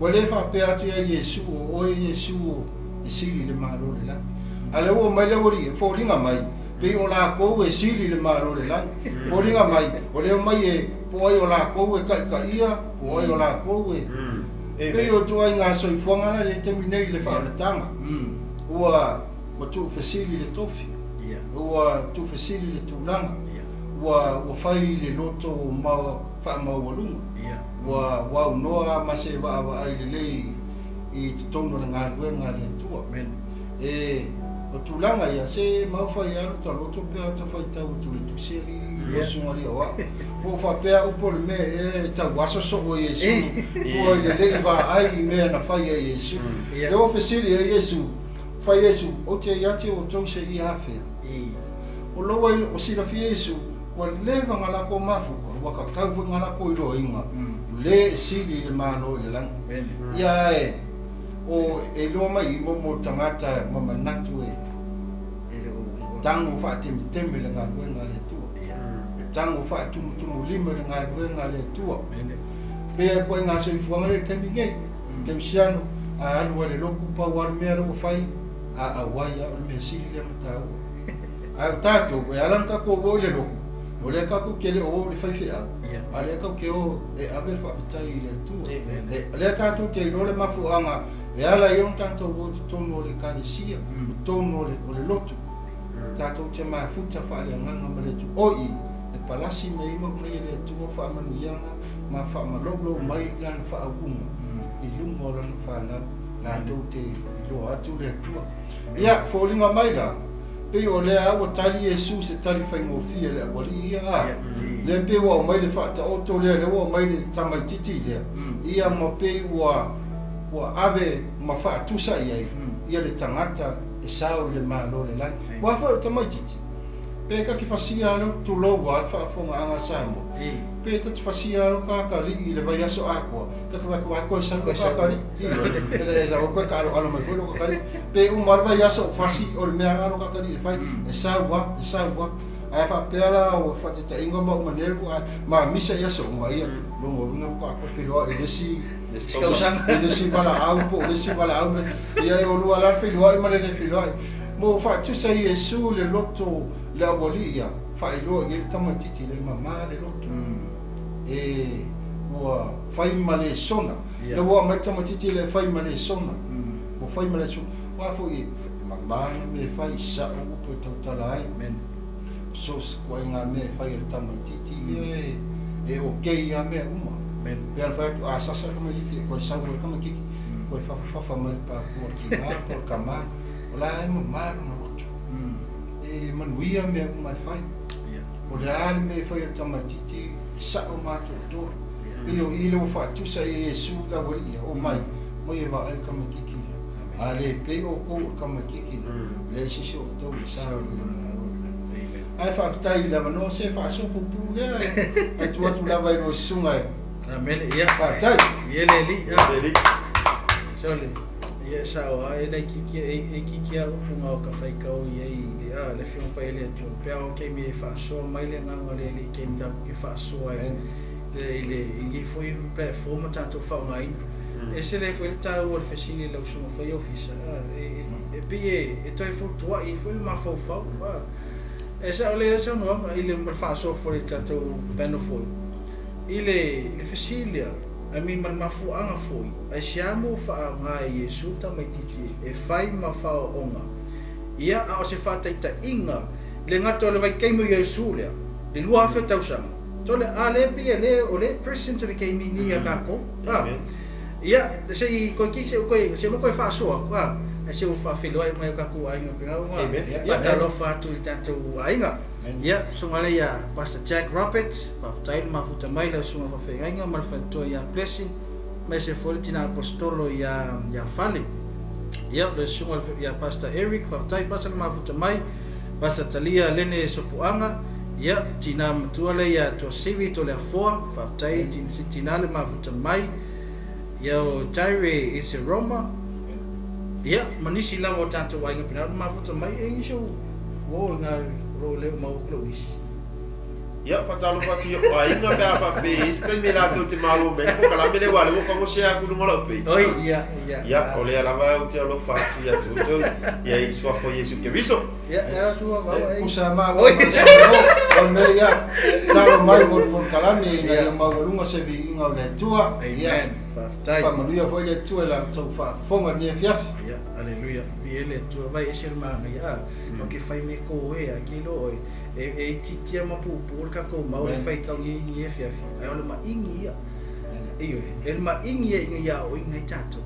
Ua le faapea atu ia Iesu, o oe Iesu e sili le Malo i le lagi. A le ua mai le aualii e foliga mai, pei o lakou e sili le Malo i le lagi. Foliga mai, o lea mai e po ai o lakou e kaikaia, po ai o lakou e pei o ituaiga soifuaga la le taimi nei i le faaolataga. Ua tuufesili le tofi, ua tuufesili le tulaga, ua fai le loto faamaualuga, ua aunoa ma se vaavaai lelei i totonu o le galuega a le Atua. E o tulaga ia se maufai alu taloto pe ata faitau atu le tusi ali susuga ali o au. Po o faapea upu o le mea e tauaso soo e Iesu, tua i le lei vaai i mea na fai ai Iesu. Le ua fesili ai Iesu, fai Iesu, ou te ia te outou se ia afea. O lou ai o silafia Iesu, ua leva nga lako mafuka, ua kakau foi nga lako iloiga, le e sili i le Malo i le lagi. Ia e, o e loa mai i mo tagata ma manatu e tango faatemeteme le galuega a le Atua. E tango faatumutumulima le galuega a le Atua. Pe ai koe ngā soifuaga le taimi nei. Kerisiano, a alu ai le loku pau a le mea le ua fai, a auai a o le mea sili lea ma tāua. Ae o tātou, e ala na tātou o i le loku, o lea kātou ke le o le faifeau, a lea kātou ke o e ave le faafetai i le Atua. E lea tātou te iloa le mafuaaga e ala ai ona tātou o i totonu o le ekalesia, totonu o le lotu. Tātou te mafuta faaleagaga ma le Atua. O i, e palasi mai ma mai e le Atua faamanuiaga ma faamaloulou mai lana faauuga i luga o lana fanau, latou te iloa atu le Atua. Ia, foliga mai la, pei o lea ua tali Iesu se tali faigofie le aualii ia a. Lea pei ua aumai le faataoto lea, lea ua aumai le tamaititi lea. Ia ma pei ua ave ma faatusa i ai ia le tagata e sao i le Malo i le lagi. Ua foi o le tamaititi, pe ka te fasia alo tulou a le faafogaaga a Samoa. Pe ta te fasia alo kakalii i le vaiaso atoa, ta te vaai koe sau kakalii. E le sau koe kaaloalo mai foi lo kakalii. Pe uma le vaiaso o fasi o le mea alo kakalii e fai, e sau a, e sau a. Ae faapea la o faataitaiga ma umanelu a ma misa ia so uma ia. Longa uiga ka koe feloai i le isi i le isi valaau po o le isi valaau ia e o lua la le feloai ma le le feloai. Mo faatusa Iesu le loto le aualii ia, faailoa i ai le tamaititi le mamā le loto. E ua fai ma le sona. Le ua aumai le tamaititi le fai ma le sona. Ua fai ma le aso ua foʻi e mamā le mea e fai saʻo upu e tautala ai. So se kuaiga mea e fai e le tamaititi ia e okei ia mea uma. Pe ana fai atu a sasa le tamaititi e koe sau le tamaititi koe fafafafa mai le pāpua le kinā po le kamā o la e mamā lona loto. E manuia mea uma e fai. O le a le mea e fai e le tamaititi e saʻo ma atoatoa. Pei o i le ua faatusa e Iesu le aualiʻi o mai mai e vaai le tamaititi ia. A le pei outou o le tamaititi ia, leai se isi o outou e sa o le Ae faafetai i le avanoa se faasoa puupuu lea ae tuu atu lava i lou susuga e. Amen. Ia. Faafetai. Ia le alii. Sole. Ia sao a e lai kiki e kiki a upu ngā o ka whaikau i ei le a le whionga pa ele atu. Pea o kei me e whaasoa mai le nganga le le kei mta ke whaasoa i le i le i le foi platform tātou whaongaina. E se le foi le tāu o le fesili lau sunga whai ofisa. E pi e toi futua i foi le mafaufau. E sa o le sa no i le whaasoa foi le tātou pano foi. I le fesili I mean, ma le mafuaga foi ai siamo faaaoga e Iesu tamaititi e fai ma faaooga ia a o se faataitaiga le gata o le vaikaimi o Iesu lea le 2000 tausaga tole a le pei e le o le present le kaimi ia kākou ia se i koe ki se koe se mo koe faasoa aku a e se o faafeiloai mai o kākou aiga pegauga ia talofa atu i tatou aiga. Ia sunga le ia Pastor Jack Roberts faafetai le mafuta mai le susuga faafeagaiga ma le faletoa ia Blessing mai se foi le tina apostolo ia Fale. Ia le susuga ia Pastor Eric faafetai Pastor le mafuta mai Pastor Talia Lene Sopuaga ia tina matua le ia Tuasivi to le afoa faafetai tina le mafuta mai ia o Jaire ise Roma ia manisi lava o tatou aiga pena le mafuta mai e nisi o o ngā ro le mau ko isi. Ia whatalofa atu i o aiga pe a whape i se taimi rātou te mālo me ko kalame le wale o kango se aku lunga lau pe. Oi, ia, ia. Ia, o lea lava au te alofa atu ia tūtou, ia i suafo Iesu Keriso. Ia, era sua vau ai. Pusa ma o o me ia talo mai mo kalame ina ia maualuga se viiga o le Atua. Amen. Faafetai. Faamanuia foi le Atua i la outou faafofoga i lenei afiafi. Ia, aleluia. Vi ele Atua vai ese le magaia. O ke fai me ko e a ke lo e titia ma pupu le kākou mau le fai kau ni ni e fiafi. Ai o le maingi ia. Iyo e le maingi ia inga ia o inga i tātou.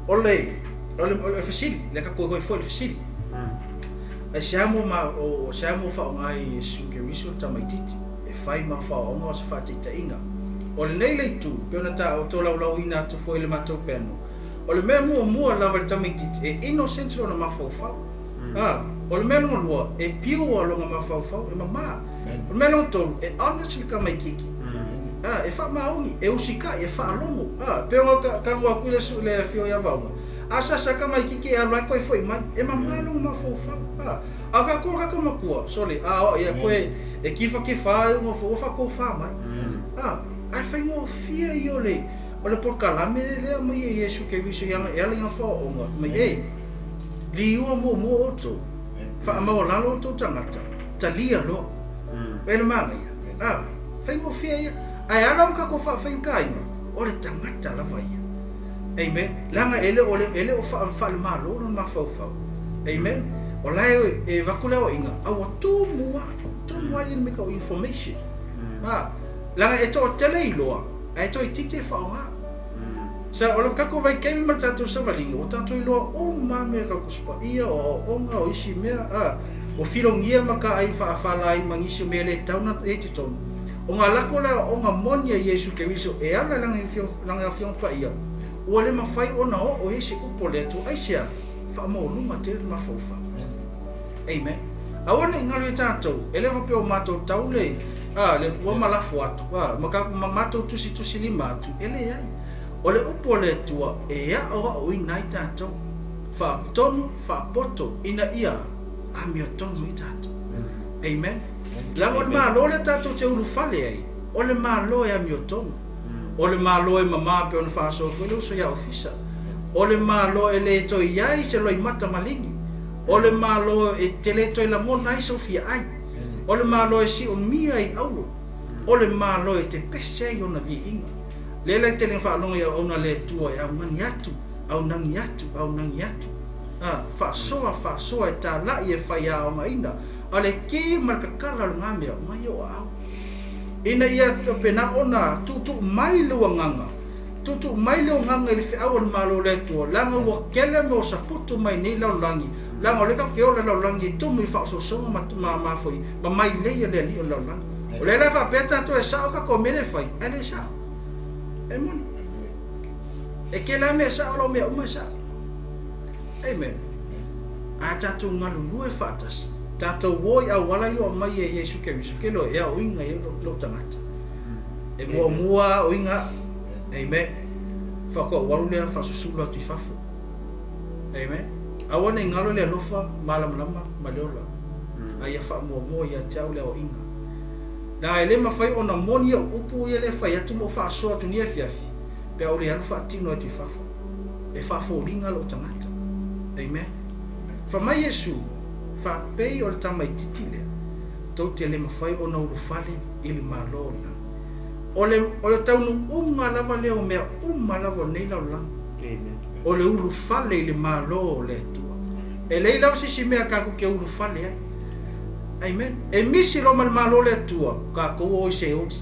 O le fesili, le ka koe foi le fesili. E siamo ma o siamo whaonga i Iesu Keriso tamaititi e whai ma whaonga o se whaataitainga. O le nei leitu, pe ona tā o tō laulau ina atu foi le mātou peno. O le mea mua mua lava le tamaititi e innocent lona mafaufau. O le mea longa lua, e pure longa mafaufau, e mamā. O le mea longa tolu, e honest le tamaikiki. E whaamaongi, e usikai, e whaalogo. Pe ona ka ngua kui le fio ia vaunga. A sasa tamaikiki e alu ai koe foi mai, e mamā longa mafaufau. A ka kō ka makua, sorry, a o ia koe e kifa kifa e unga fo fa ko fa mai. A whaingo fia i o le porkalame le lea mai e Iesu Keriso i anga e ala inga whaonga. Mai e, li ua mua mua o tō, whaamau lalo o tō tangata, talia loa, pele maga ia. Whaingo fia ia, ai ala o kako whaawhainga o le tangata lava ia. Amen. Langa ele o le o whaamwhale malo no mafaufau. Amen. O lai e vakule o inga, aua tū mua i me ka information. Langa e tō tele i loa, e tō i tite whaonga. Sa o le kako vai kemi ma tātou savalinga, o tātou i loa o mā mea ka kuspa ia, o onga, o isi mea, o filongia ma ka ai whaawhala ai mangisi o mea le tauna e te tonu. O ngā lako lea o ngā monia Iesu Keriso e ala langa whionga pa ia, ua le mawhai ona o o ese upo le atu aisea, whaamaolunga te le mafaufau. Amen. Awana i ngalo e tātou, e lewa pe o mātou taule, le pua malafu atu, ma ka ma mātou tusi tusi lima atu, e le ai. O le upo le atua, e a o i nai tātou, whaapotonu, whaapoto, ina ia, a mea tonu i tātou. Amen. Langa o le mālo le tātou te ulu fale ai, o le mālo e a mea tonu. O le mālo e mamā pe ona whaasoa foi le uso ia ofisa. O le mālo e le toi iai se loi mata malingi. O le mālo e te le toi langona ai sofia ai. O le mālo e si o mia i auro. O le mālo e te pese ai ona viinga. Le le te le whaalonga ia ona le tua e au mani atu. Aunagi atu, aunagi atu. Faasoa, faasoa e tala'i e faiaogaina. A le ki ma le kakala o lena mea, mai o aao. Ina ia pena ona tuutuu mai le uagaga, tuutuu mai le uagaga i le feau o le Malo o le Atua, leaga ua kele mea o saputu mai nei lalolagi, leaga o lea tatou te ola i le lalolagi e tumu i faaosoosoga ma mafoi ma mailei a le alii o le lalolagi. O lea la faapea tatou e sao tatou mea lea e fai, ae le sao. E moni. E kele lava mea e sao, o lau mea uma e sao. Amen. A tatou galulue faatasi, tatou o i auala ia ua aumai e Iesu Keriso, ke loa e aoina ai lou tagata. E muamua aoina au. Amen. Faatoa ou alu lea faasusulu atu i fafo. Amen. Aua ne i galo le alofa malamalama ma le ola. A ia faamuamua ia te au le aoaiga. Leaga e le mafai ona moni au upu ia le fai atu ma ou faasoa atu nei afiafi, pe a ou le alu faatino atu i fafo. E faafoliga lou tagata. Amen. Fai mai Iesu, Faapei o le tamaitiiti lea, tou te le mafai ona ulufale i le Malo o le lagi. O le, o le taunuuga lava lea o mea uma lava o lenei lalolagi. Amen. O le ulufale i le Malo o le Atua. E leai lava se isi mea tatou te ulufale ai. Amen. E misi loa ma le Malo o le Atua, tatou o i Seoli.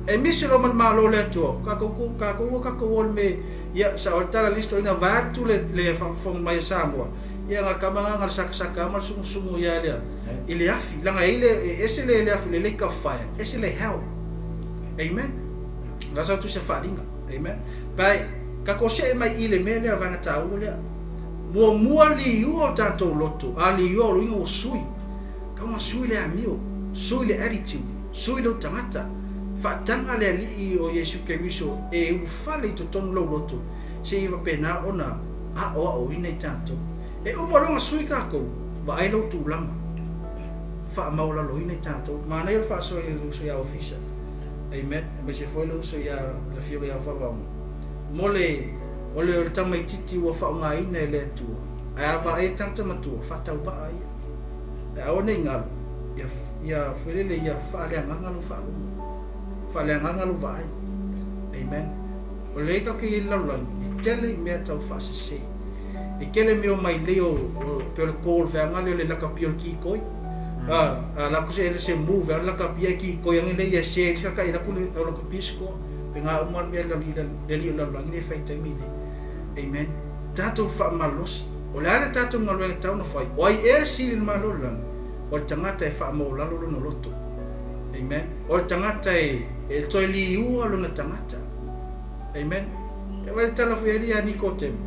E misi loa ma le Malo o le Atua, tatou, tatou o tatou o i le mea, ia, sa o le tala a le isi toeaina vaeatu le, le faafofoga mai a Samoa, ia na tama na na le sakasaka ma le sumusumu ia lea i le afi, leaga e i le, e ese le, le afi le lake of fire, ese le hell. Amen. La sa tu se faalinga. Amen. Pai, tatou see mai i le mea lea vaega taua lea. Muamua liua o tatou loto, a liua o loiga ua sui. Tau na sui le amio, sui le attitude, sui lou tagata. Faataga le Alii o Iesu Keriso e ulufale i totonu lou loto, se i faapena ona aoaoina i tatou. E uma loa ona sui tatou, vaai lou tulaga. Faamaualaloina i tatou. Manaia le faasoa i le uso ia Ofisa. Amen. Aemaise foi le uso ia le Afioga ia Favaoga. Mo le, o le, o le tamaitiiti ua faaaogaina e le Atua, ae a vaai le tagata matua, faatauvaa ia. Ae aua ne i galo, ia, ia felele ia faaleagaga lou faalogo. Faaleagaga lou vaai. Amen. O lea tatou te i ai i le lalolagi, e tele i mea tau faasese. E tele mea o mailei o, o, pei o le kō o le feaga lea o le lakapi o le kikoi. A, a la ku se ele se move a lakapi e kikoi ange le ia se se ka ila ku le o lakapi score. Pe ngā uma le mea le le li o lalolagi le fai taimi le. Amen. Tatou faamalosi. O le a le tatou galuega e tatau ona fai? O ai ea e sili i le Malo o le lagi? O le tagata e faamaualalo lona loto. Amen. O le tagata e, e toe liua lona tagata. Amen. E vaai le tala foi a ia Nikotemo.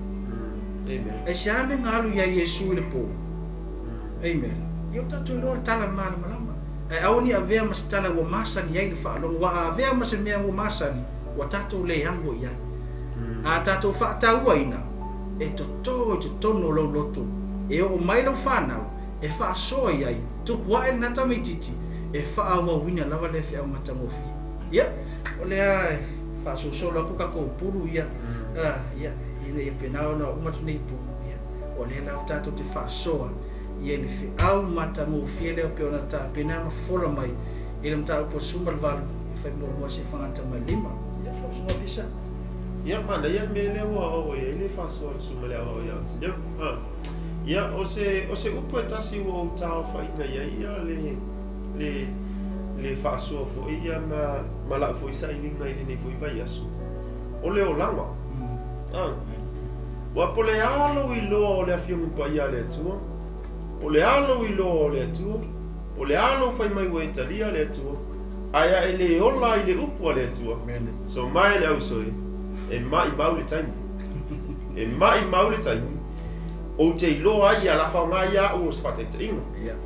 Amen. Aisea mea na alu iā Iesu i le pō? Amen. Ia o tatou iloa le tala malamalama. Ae aua ne i avea ma se tala ua masani ai le faalogo, ua avea ma se mea ua masani, ua tatou le ago i ai. A tatou faatauaina, e totō i totonu o lou loto, e oo mai lau fanau, e faasoa i ai, tupu ae lena tamaitiiti, e faaauauina lava lea feau matagofie. Ia, o lea e faasolosolo atu tatou pulu ia, ia, ina ia pena ona uma atu nei pulu, ia, o lea lava tatou te faasoa ia i le feau matagofie lea pei ona tapena ma fofola mai i le mataupu a 18 e fai muamua se fagata ma lima. Ia, lau Susuga Ofisa. Ia, manaia le mea lea ua oo i ai le faasoa a le Susuga i le Aoao ia Otileo. Ia, o se, o se upu e tasi ua ou taofaina i ai ia le, le, le faasoa foi ia ma, ma lau foi sailiga i lenei foi vaiaso, o le olaga. A, aua po o le a lou iloa o le Afioga Paia a le Atua, po o le a lou iloa o le Atua, po o le a lou fai mai ua e talia le Atua, ae a e le ola i le upu a le Atua, so mae le ausoe, e maʻimau le taimi. E maʻimau le taimi. Ou te iloa ai ia la faoga ia a'u o se faataitaiga.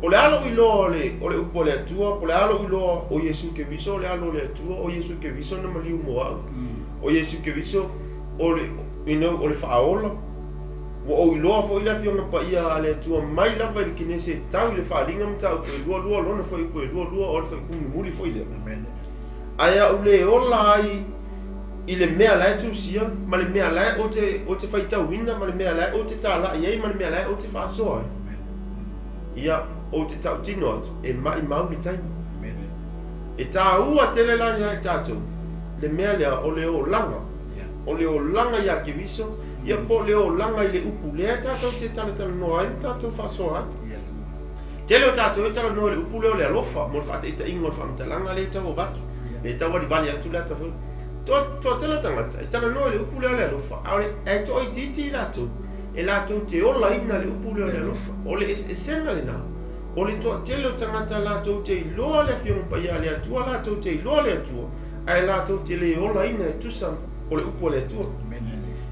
Po o le a lou iloa o le, o le upu a le Atua, po o le a lou iloa o Iesu Keriso o le alo o le Atua, o Iesu Keriso na maliu mo a'u, o Iesu Keriso o le, you know, o le Faaola. Ua ou iloa foi le Afioga Paia a le Atua mai lava i le Kenese e tau i le Faaaliga Mataupu e lualua, lona fuaiupu e lualua, o le fuaiupu mulimuli foi lea. Ae a ou le ola ai i le mea la e tusia, ma le mea la e ou te, ou te faitauina, ma le mea la e ou te tala'i ai, ma le mea la e ou te faasoa ai, ia, ou te tautino atu, e maʻimau le taimi. E tāua tele la iā i tatou le mea lea o le olaga. O le olaga iā Keriso, ia po o le olaga i le upu lea tatou te talatalanoa ai ma tatou faasoa ai. Tele o tatou e talanoa i le upu lea o le alofa mo le faataitaiga o le faamatalaga lea e tau avatu, lea e tau alivali atu le ata foi. Toatele o tagata e talanoa i le upu lea o le alofa, a o le, ae toaitiiti i latou e latou te olaina le upu lea o le alofa. O le eseesega lena, o le toatele o tagata latou te iloa le Afioga Paia a le Atua, latou te iloa le Atua, ae latou te le olaina e tusa o le upu a le Atua.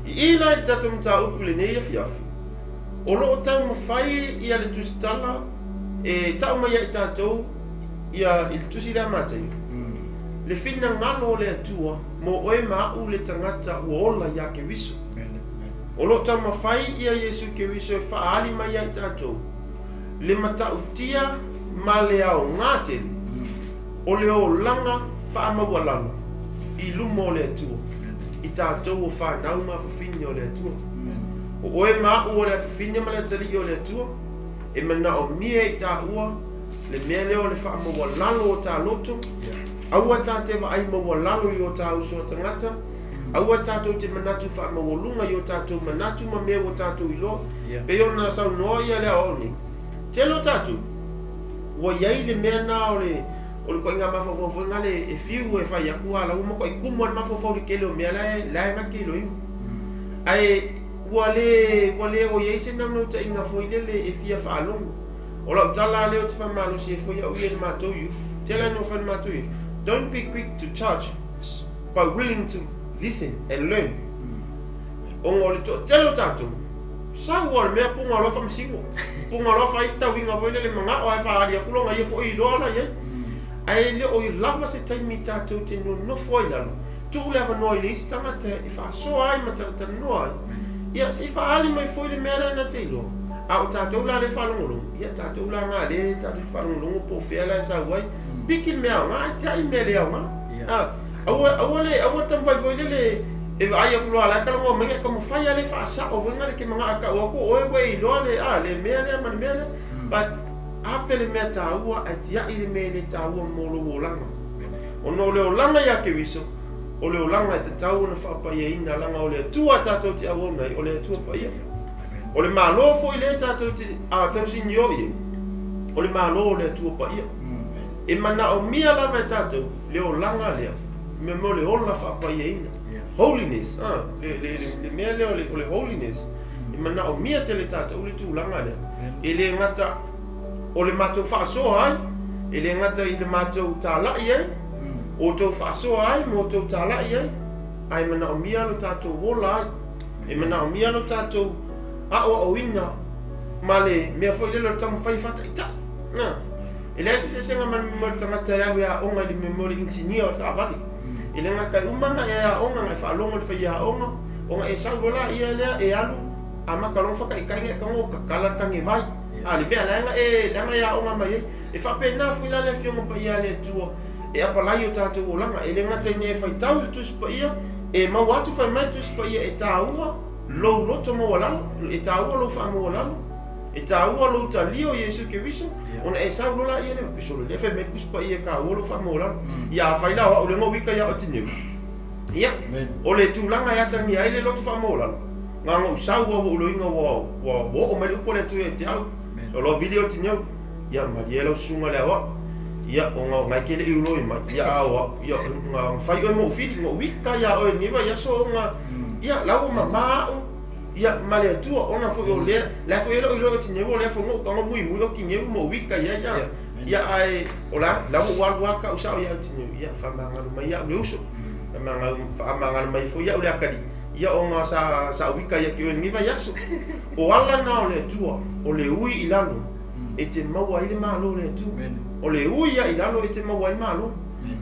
I i la i le tatou mataupu i lenei afiafi, o lo o taumafai ia le tusitala e tau mai ia i tatou ia i le tusi lea a Mataio, le finagalo o le Atua mo oe ma a'u le tagata ua ola iā Keriso. O lo o taumafai ia Iesu Keriso e faaali mai ia i tatou le matautia ma le aoga tele o le olaga faamaualalo i luma o le Atua, i tatou o fanau ma afafine o le Atua. O oe ma a'u o le afafine ma le atalii o le Atua, e manaomia i taua le mea lea o le faamaualalo o ta loto, aua ta te vaai maualalo i o ta uso a tagata, aua tatou te manatu faamaualuga i o tatou manatu ma mea ua tatou iloa. Pei ona saunoa ia le aoao nei, tele o tatou, ua i ai le mea na o le o le ituaiga mafaufau foi na le e fiu e fai atu a la ua matuai tumu lava le mafaufau i le tele o mea la e na te iloaina. Ae ua le ua le o i ai se naunautaiga foi lele e fia faalogo. O lau tala lea ou te faamalosi ai foi au ia i le matou youth, tele lava ina fai i le matou youth, don't be quick to judge but willing to listen and learn. Ona o le toatele o tatou, sau lava o le mea puga loa faamasino, puga loa fai fetauiga foi lele manao lava e faaali atu lona ia foi iloa la i ai. Ae le o lava se taimi tatou te nonofo ai i lalo, tuu le avanoa i le isi tagata e faasoa ai ma talatalanoa ai. Ia, se i faaali mai foi le mea lea na te iloa. A o tatou la lea e faalogologo, ia tatou la na lea tatou te faalogologo po o fea la e sau ai. Piki le mea aoga ae tiai le mea le aoga. Aua, aua le, aua le taumafai foi lele e vaai atu loa la e talanoa mai, e taumafai lava le faasao foi na le ke manao e tau atu o oe ua e iloa le, a, le mea lea ma le mea lea. But ave le mea taua ae tiai le mea e le taua mo lou olaga. Ona o le olaga iā Keriso, o le olaga e tatau ona faapaiaina laga o le Atua tatou te auauna ai, o le Atua paia. O le Malo foi lea tatou te tausinio i ai, o le Malo o le Atua paia. E manaomia lava e tatou le olaga lea, mea o le ola faapaiaina. Holiness, le mea lea o le holiness, e manaomia tele tatou le tulaga lea. E le gata o le matou faasoa ai, e le gata i le matou talai ai, o outou faasoa ai ma outou talai ai, ae manaomia lo tatou ola ai. E manaomia lo tatou aoaoina ma le mea foi lele o le taumafai e faataitai. E leai se eseesega ma le mea o le tagata e alu e aoga i le mea o le inisinia o le taavale. E le gata e uma ona e aoga, ona e faalogo i le faiaoga, ona e sau loa laia lea e alu amata loa ona faataitai ona e tago tatala le tanevai. A le mea la e leaga e aoga mai ai. E faapena foi la le Afioga Paia a le Atua e apalai o tatou olaga. E le gata ina e faitau i le Tusi Paia, e maua atu fai mai le Tusi Paia e taua lou loto maualalo, e taua lou faamaualalo, e taua lou talia o Iesu Keriso, ona e sau loa laia lea, e solo lea fai mai le Tusi Paia e taua lou faamaualalo. Ia afai la o au lea na uika ia oe tineu. Ia, o le tulaga e atagia ai le loto faamaualalo, na ona ou sau lava ua ou iloaina ua oo mai le upu a le Atua ia te au. O loa vili o tineu. Ia malie lau susuga le aoao. Ia ona o nai ke le i uloi mai. Ia a o au. Ia na fai oe mo fili no wika ia oe ni vai aso ona. Ia lau o mama au. Ia ma le Atua ona foi o lea. La foi e lo i lo o tineu o lea foi no kanga mui mui o kineu mo wika ia ia. Ia ae o la lau o alu aka u sao ia o tineu. Ia whamangalu mai ia le uso. Whamangalu mai foi ia o le akali. Ia ona sa wika ia ki oe ni vai aso. O ala na o le Atua o le ui i lalo e te maua ai le malo o le Atua. O le ui ia i lalo e te maua ai malo.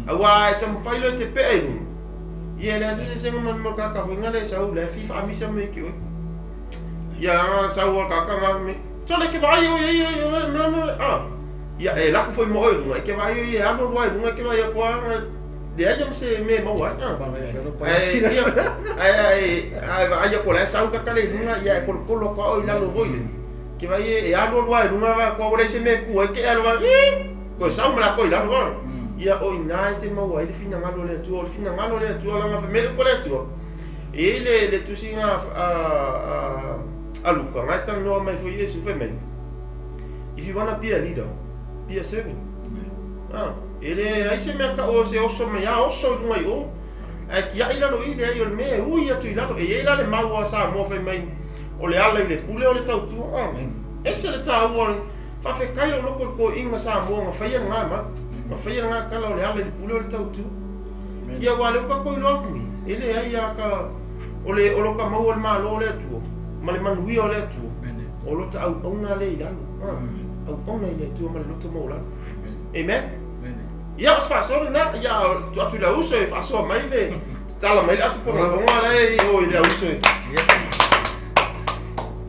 Aua e taumafai loa e te pea i luga. Ia e leai se eseesega ma le mea o le kaka foi na le sau la e fia faamisa mai ki oe. Ia sau o le kaka nga me. Tole ke vaai oe ai ai. Ia e laku foi mo oe i luga e ke vaai oe e alu alu ai i luga e ke vaai aku a leai ma se mea e maua ai. Ai ai vaai aku la e sau kaka le i luga ia e kolokolo aku a oe i lalo foi le. Ke vai e alu alu ai i luga va kua ua leai se mea e ku ai ke alu vai koe sau ma lakou i lalo va. Ia o i ina e te maua ai le finagalo o le Atua. O le finagalo o le Atua laga fai mai le upu a le Atua. E le tusiga a Luka, ngai talanoa mai foi Iesu fai mai. If you wanna be a leader, be a servant. E le ai se mea ka o se oso mai a oso i lunga i o. Ai ki ai lalo i le ai o le mea ui atu i lalo. E iai la le mau a Samoa fai mai o le ala i le pule o le tautua. Ese le tāua o le faafetai lo loko le koiga Samoa nga faia ngā mau. Nga faia ngā kala o le ala i le pule o le tautua. Ia wa le uka koi loa puni. E le ai a ka o le o loka mau o le malo o le atua. Ma le manuia o le atua. O lota au auna le i lalo. Au auna i le atua ma le loto mau lalo. Amen. Ia o se faasoa na ia tu atu le uso e faasoa mai le tala mai le atu ponga le o i le uso e.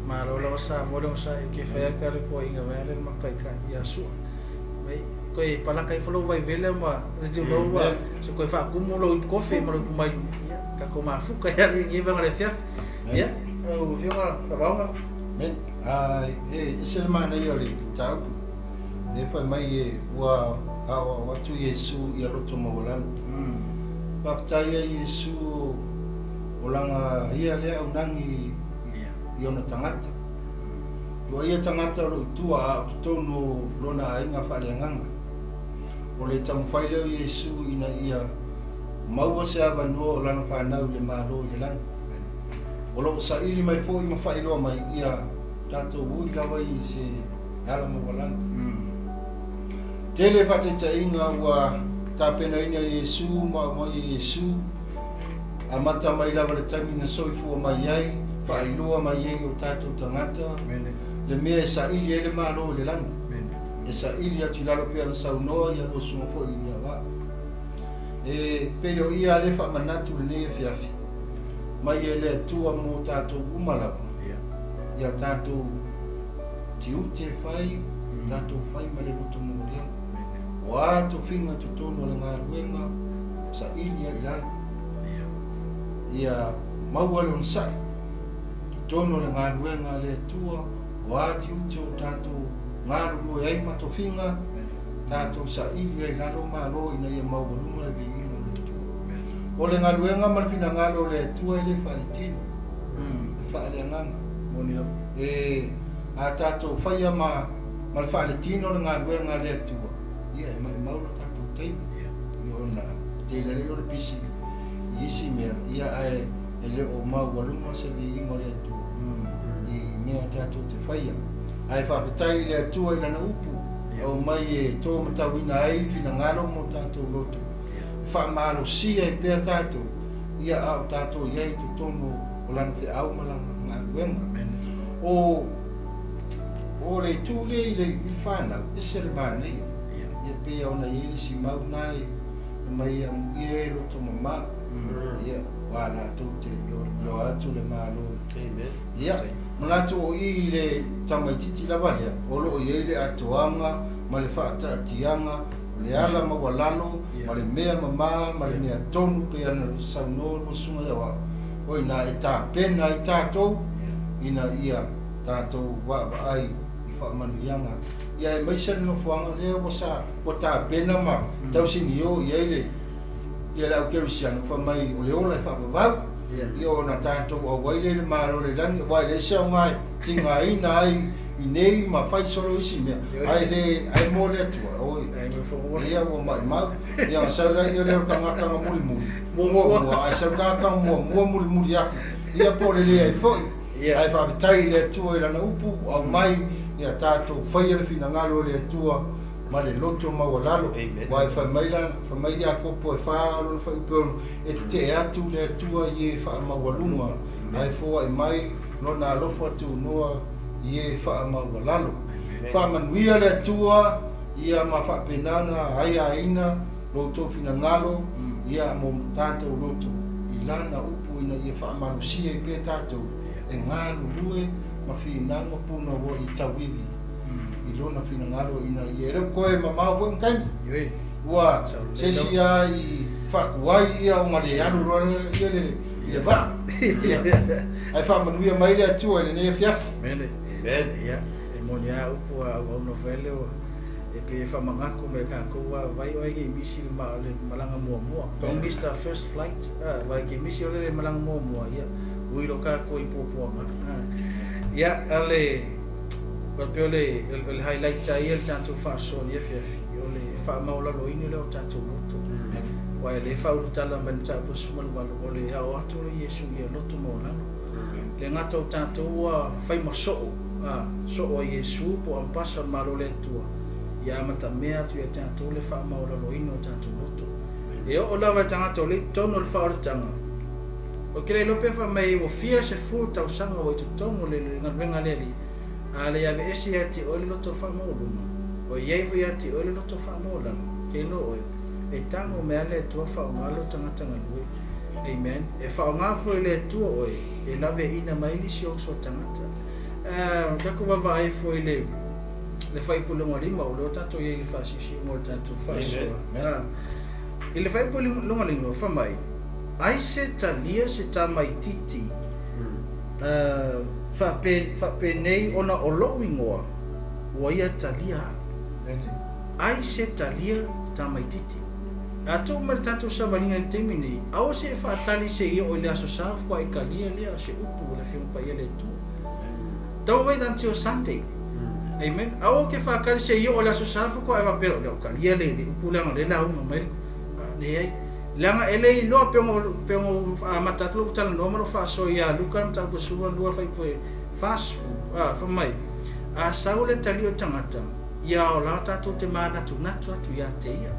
Malo lava sa mo le sa e ke whea ka le ko inga wea le makai ka ia sua. Mai koe palaka i falo vai vele ma te tu lo wa so koe whakumu lo i kofe ma lo i mai ia ka ko mafuka ia le ngi le fiaf. Ia o fionga ka vaunga. Men ai e se mana ia le tau. Ne fa mai e ua awa atu Iesu ia loto mawalalo. Whakataia Iesu o langa ia lea au nangi i ona tangata. Ua ia tangata lo itua a o totonu lona aiga faaleagaga. O le taumafai lea o Iesu ina ia maua se avanoa o lana fanau i le malo i le lagi. O loo saili mai foi ma faailoa mai ia tatou ui lava i se ala maualalo. Tele faataitaiga ua tapenaina Iesu ma aumai e Iesu amata mai lava le taimi na soifua mai ai faailoa mai ai o tatou tagata le mea e saili ai le malo i le lagi. E saili atu i lalo pea na saunoa ia lua suga foi ia vaa. E pei o ia le faamanatu lenei afiafi mai e le Atua mo tatou uma lava. Ia tatou tiute fai, tatou fai ma le loto maualalo. O a tofiga totonu o le galuega saili ai i lalo. Ia maua le onosai totonu o le galuega a le Atua o a tiute o tatou galulue ai ma tofiga tatou saili ai i lalo malo ina ia maualuga le viiga o le Atua. O le galuega ma le finagalo o le Atua e le faaletino, e faaleagaga. E a tatou faia ma le faaletino le galuega a le Atua, ia e maumau lo tatou taimi. Ia ona tele lea o le pisi i isi mea, ia ae e le o maualuga se viiga o le Atua i mea o tatou te faia. Ae faafetai i le Atua i lana upu au mai e tō matauina ai finagalo mo tatou loto. E faamalosia i pea tatou, ia a o tatou i ai totonu o lana feau ma lana galuega. O le itu lea i le whanau, e se le manaia. Ia pei ona i ai le simau nai mai ia muia e loto mama. Ia wa latou te loa atu le malo. Ia manatu o i le tamaititi lava lea, o loo i ai le atoaga ma le faataatiaga o le ala maualalo ma le mea mamā ma le mea tonu pe ana saunoa lua suga ia oao. O ina e tapena ai tatou ina ia tatou vaavaai i faamanuiaga. Ia e maise le nofoaga lea ua sa ua tapena ma tausini o i ai le ia le aukerisiano fa mai o le ola e faavavau. Ia ona tatou auai le malo le lagi wa le se aoga e tigaina ai i nei ma fai solo isi mea. Ai le ai mo le atua oi. Ia ua maimau. Ia sau la ia le kangaka nga muli muli. Mua mua ai sau ka ka mua mua muli muli aku. Ia po le le ai foi. Ai faafetai i le Atua i lana upu au mai ia tatou faia le finagalo o le Atua ma le loto maualalo. Ua e fai mai la fai mai Iakopo e wha lona faiupe ono e tete'e atu le Atua i e faamaualuga. Ae foa'i mai lona alofa tunoa i e faamaualalo. Faamanuia le Atua ia ma faapenana aiaina lo outou finagalo ia mo tatou loto i lana upu ina ia faamalosia i pea tatou e galulue ma finaga puna ua i tauivi i lona finagalo ina ia e leo koe mamao foi ma taimi. Ua se isi a i faakuai ia o le alu loa ia le le vaa. Ae faamanuia mai le Atua i lenei afiafi. Mene. Amen. Ia, e moni a upu a au no vele o E pei e faamanatu mai tatou a vai oe ke misi le ma le malaga muamua. Don't miss the first flight. Vai ke misi o le malaga muamua ia ui lo tatou i puapuaga. Ia ale o le pei o le highlight a ia le tatou faasoa i afiafi o le faamaualaloina lea o tatou loto. Aua e le faaulutala mai le mataupu 18 o le ao atu o Iesu ia loto maualalo. Le gata o tatou ua fai ma soo, soo a Iesu po o ampasa o le Malo o le Atua, ia amatamea atu ia tatou le faamaualaloina o tatou loto. E oo lava i tagata o lea i totonu o le faaolataga, ou te le iloa pe fai mai ua fia 10 tausaga ua i totonu o le galuega a le Alii, a le aveese ia te oe le loto faamaualuga, o i ai foi ia te oe le loto faamaualalo, ke iloa oe, e tago mai lava le Atua faaaoga lou tagata galue. Amen. E faaaoga foi le Atua oe e laveaiina mai nisi o uso tagata. Tatou vaavaai foi i le fuaiupu 5, o lea ua tatou i ai i le faasiusiuga o le tatou faasoa. I le fuaiupu 5, fai mai, ai se talia se tamaitiiti faapenei ona o lou igoa, ua ia talia au. Ai se talia tamaitiiti. A tuu mai le tatou savaliga i le taimi nei, aua se e faatali se i oo i le Aso Sa faatoa e talia lea se upu o le Afioga Paia le Atua. Don't wait until Sunday. Amen. Aua ke faatali se i oo i le Aso Sa faatoa e faapea, o lea o talia le upu leaga o lea e lauga mai leai. Leaga e le iloa pe ona amata atu lou talanoa ma lou faasoa ia Luka mataupu 12 fuaiupu 40, fai mai, a sau le tali o le tagata, ia ola tatou te manatunatu atu ia te ia.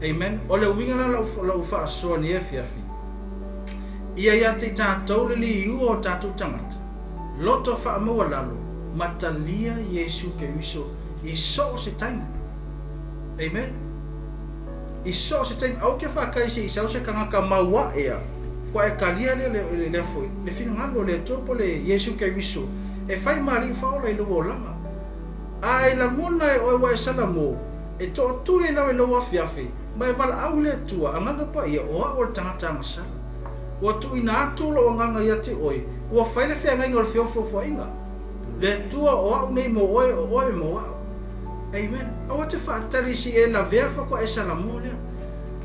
Amen. O le uiga la lau faasoa nei afiafi, ia ia te tatou le liua o tatou tagata, loto faamaualalo, ma talia Iesu Keriso i so o se taimi. Amen. I so o se taimi, aua ke faatali se i sau se tagata mauae a, faatoa e talia lea le foi, le finagalo o le Atua po o le Iesu Keriso, e fai ma alii faaola i lou olaga. A e lagona e oe ua e salamo, e tootuli lava i lou afiafi, ma e valaau i le Atua, Agaga Paia, o au o le tagata agasala. Ua tuuina atu lou agaga ia te oe, ua fai le feagaiga o le feofoofoaiga. Le Atua o au nei mo oe, o oe mo au. Amen. Aua te faatali se i e lavea faatoa e salamo lea.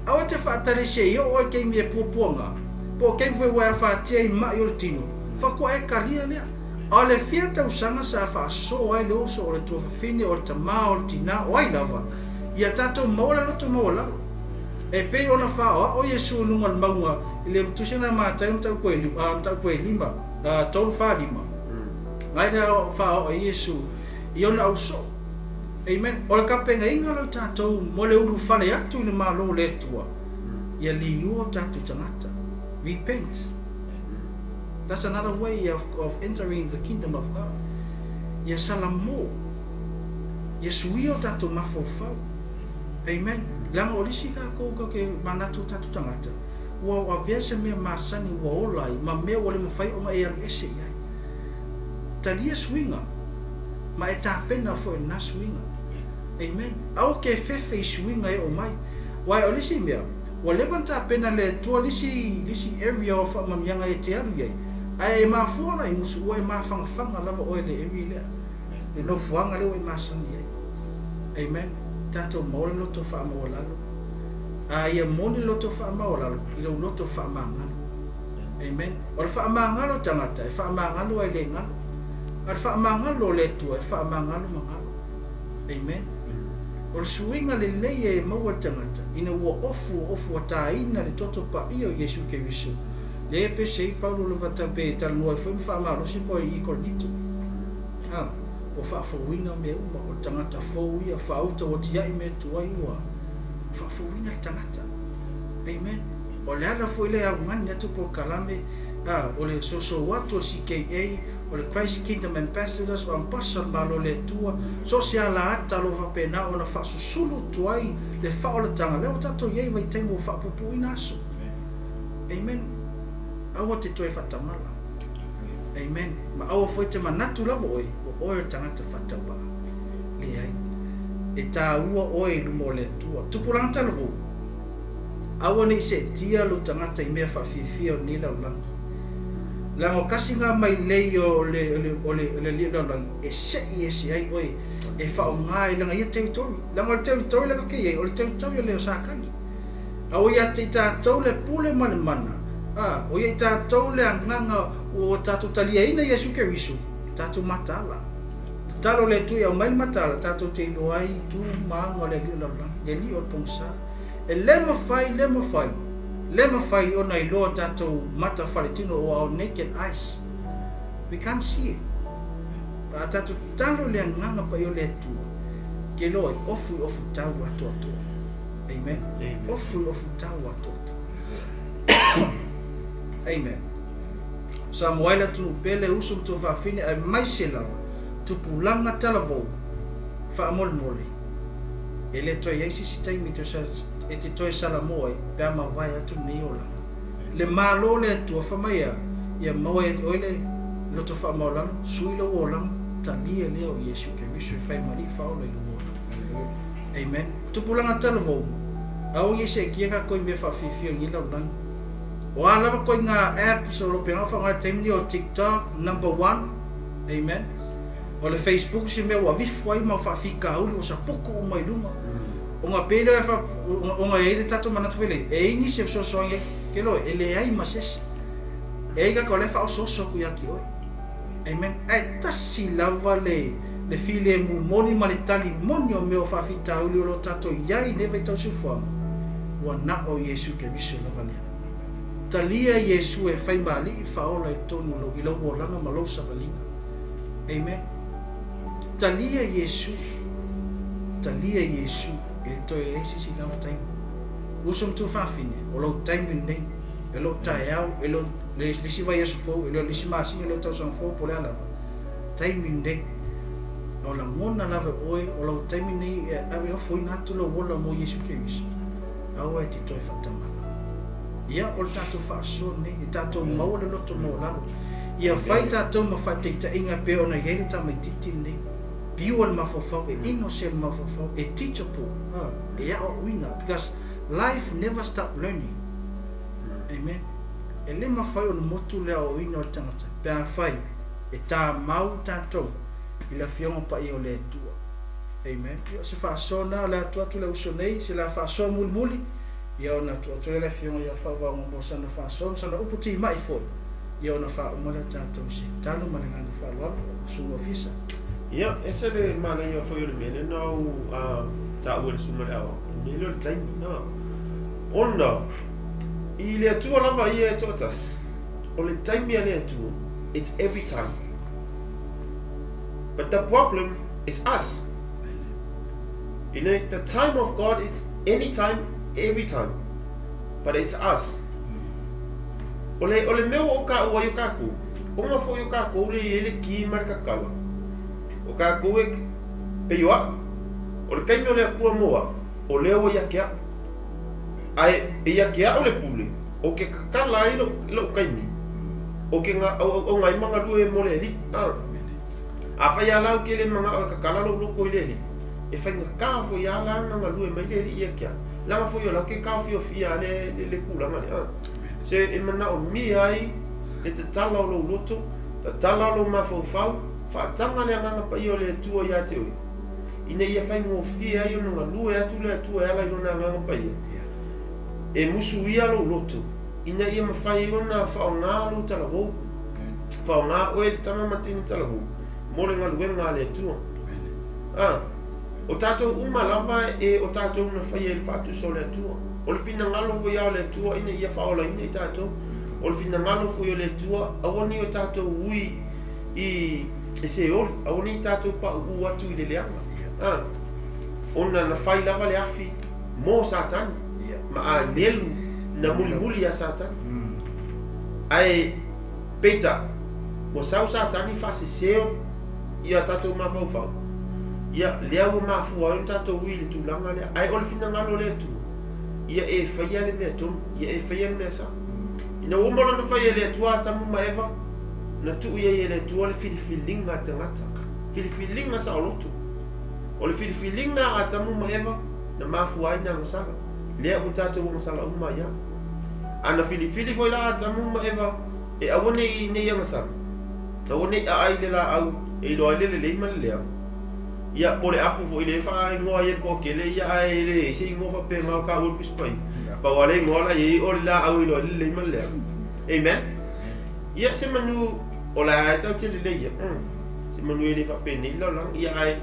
Aua te faatali se i oo oe taimi e puapuaga, po o taimi foi ua e afatia i mai o le tino, faatoa e talia lea. A o le fia tausaga sa faasoa ai le uso o le tuafafine, o le tamā, o le tinā, o ai lava, ia tatou maua le loto maualalo. E pei ona faaoao Iesu i luga o le mauga i le tusi na Mataio mataupu e 5, 3, 4, 5. Ngai lea faaoao ai Iesu i ona ausoo. Amen. O le tapenaiga lea o tatou mo le ulufale atu i le Malo o le Atua, ia liua o tatou tagata. Repent. That's another way of entering the kingdom of God. Ia salamo. Ia suia o tatou mafaufau. Amen. Leaga o le isi tatou ka ke manatu o tatou tagata, ua avea se mea masani ua ola ai, ma mea ua le mafai ona e alu ese i ai. Talia suiga, ma e tapena foi i lena suiga. Amen. Aua ke fefe i suiga e oo mai. Aua o le isi mea, ua leva ona tapena le Atua le isi area o faamanuiaga e te alu i ai, ae e mafua ona e musu, ua e mafangafaga lava oe i le area lea, le nofoaga lea ua e masani ai. Amen. Tatou maua le loto faamaualalo. A ia moni le loto faamaualalo i lou loto faamagalo. Amen. O le faamagalo o tagata e faamagalo ai le galo. A o le faamagalo o le Atua e faamagalo ma galo. Amen. O le suiga lelei e maua le tagata ina ua ofu ofu ataina le toto paia o Iesu Keriso. Le pese i Paulo le vatape talanoa ai foi ma faamalosi po i Korinito. Ua faafouina mea uma, o le tagata fou ia, faauta ua tiai mea tuai ua faafouina le tagata. Amen. O le ala foi lea e augani atu polokalame, o le soosoo atu o le CKA, o le Christ Kingdom Ambassadors, o ampasa o le Malo o le Atua, so o se ala ata o lo o faapena ona faasusulu atu ai le faaolataga, lea ua tatou i ai i vaitaimi ua faapuupuuina aso. Amen. Aua te toe faatamala. Amen. Ma aua foi te manatu lava oe, o oe o le tagata faatauvaa. Leai. E taua oe i luma o le Atua. Tupulaga talavou, aua ne i seetia lou tagata i mea faafiafia o lenei lalolagi. Leaga o kasi ga mai lei o le o le o le alii o le lalolagi e se'i ese ai oe e faaoga i laga ia territory. Leaga o le territory lea tatou te i ai o le territory o le Satani. A ua ia te i tatou le pule ma le mana, a ua ia i tatou le agaga ua tatou taliaina Iesu Keriso, tatou mataala. Tatalo le Atua ia aumai le mataala tatou te iloa ai itu ma aga o le alii o le lalolagi, le alii o le pogisa. E le mafai, le mafai, le mafai ona iloa tatou mata faletino o our naked eyes. We can't see it. A tatou tatalo i le agaga paia o le Atua, ke iloa ai, ofu i ofu tau atoatoa. Amen. Amen. Ofu i ofu tau atoatoa. Amen. Samoa ai le atunuu pele, uso ma tuafafine, aemaise lava tupulaga talavou, faamolemole. E le toe i ai se isi taimi e te toe salamo ai pe a mavae atu lenei olaga. Le Malo o le Atua, fai mai a, ia maua ia te oe le loto faamaualalo, sui lou olaga, talia lea o Iesu Keriso e fai ma Alii faaola i lou olaga. Amen. Tupulaga talavou, aoga ia seetia kakou i mea faafiafia o lenei lalolagi. O a lava koe i nga apps o lo o faaaoga i le taimi lenei o TikTok, number one. Amen. O le Facebook se mea ua avifo ai ma faafitauli ua sapuku uma i luga. Ona pei lea ona e i ai le tatou manatu foi lele, e i ai nisi e fesoasoani ai, ke loe, e leai ma se isi. E ai kaka o lea e faaosooso atu ia te oe. Amen. Ae tasi lava le le filemu moni ma le tali moni o mea o faafitauli o lo o tatou i ai i lenei vaitau soifuaga, ua na o Iesu Keriso lava lea. Talia Iesu e fai ma Alii faaola i totonu i lou olaga ma lou savaliga. Amen. Talia Iesu. Talia Iesu e le toe ai se isi lava taimi. Uso ma tuafafine, o lou taimi lenei, e le o taeao, e le o le isi vaiaso fou, e le o le isi masina, e le o tausaga fou, po o le a lava. Taimi lenei. A o lagona lava e oe, o lau taimi lenei e ave ofoina atu lou ola mo Iesu Keriso. Aua e te toe faatamala. Ia, o le tatou faasoa lenei, ia tatou maua le loto maualalo. Ia fai tatou ma faataitaiga e pei ona i ai le tamaitiiti lenei. Pure le mafaufau, e innocent le mafaufau, e teachable, e aoaoina, because life never stop learning. Amen. E le mafai ona motu le aoaoina o le tagata pe afai e tamau tatou i le Afioga Paia o le Atua. Amen. Ia, o se faasoa lena o le a tuu atu le uso nei, se le a faasoa mulimuli, ia ona tuu atu lea le Afioga ia Fauvaoga mo sana faasoa ma sana upu timai foi, ia ona faauma lea tatou se talo ma le agaga faaaloalo, Susuga Ofisa. Ia, ese le manaia foi o le mea lea na ou taua i le susuga i le Aoao, le mea lea o le taimi, na. Ona, i le Atua lava ia e toatasi, o le taimi a le Atua, it's every time. But the problem is us. You know, the time of God, it's any time, every time. But it's us. O le, o le mea ua o kāua ai o kākou, ona foi o kākou le i ai le ki ma le kakala. O kākou e pei o a'u. O le taimi o le Atua mo a'u, o lea ua ia te a'u. Ae e ia te a'u le pule, o ke kakala ai lo'u, lo'u taimi, o ke ga, auauauga ai ma galue mo le Alii. A. Afai a la ou te le mana'o e kakala lou loko i le Alii, e faigata foi a la na galue mai le Alii ia te a'u, leaga foi o la ou te taofiofia a le, le, le tulaga lea. Se e manaomia ai le tatala o lou loto, tatala o lou mafaufau, faataga le Agaga Paia o le Atua ia te oe, ina ia faigofie ai ona galue atu le Atua e ala i Lona Agaga Paia, e musuia lou loto, ina ia mafai ai ona faaaoga lou talavou, faaaoga oe le tama ma teine talavou, mo le galuega a le Atua. A, o tatou uma lava e o tatou na faia i le faatusa o le Atua. O le finagalo foi a o le Atua ina ia faaolaina i tatou. O le finagalo foi o le Atua, aua ne i o tatou ui i i Seoli, aua ne i tatou pauu atu i le leaga. A, ona na fai lava le afi mo Satani, ma anelu na mulimuli iā Satani. Ae peitai, ua sau Satani faasese i a tatou mafaufau, ia, lea ua mafua ai ona tatou ui i le tulaga lea. Ae o le finagalo o le Atua, ia e faia le mea tonu, ia e faia le mea sao. Ina ua uma lona fai e le Atua Atamu ma Eva, na tuu i ai e le Atua le filifiliga a le tagata, filifiliga saoloto. O le filifiliga a Atamu ma Eva, na mafua ai na agasala. Lea ua tatou agasala uma ai lava. A na filifili foi la Atamu ma Eva, E aua nei nei agasala. Aua nei aai le laau e iloa ai le lelei ma le leaga. Ia, po o le apu foi lea e faaigoa ai e le toatele, ia ae e leai se igoa faapena o taua i le Tusi Paia. Pau lava le igoa la e i ai o le laau e iloa ai le lelei ma le leaga. Amen? Ia, se manu o la e tatou te lelei ai. Se manu e le faapenei le lalolagi, ia ae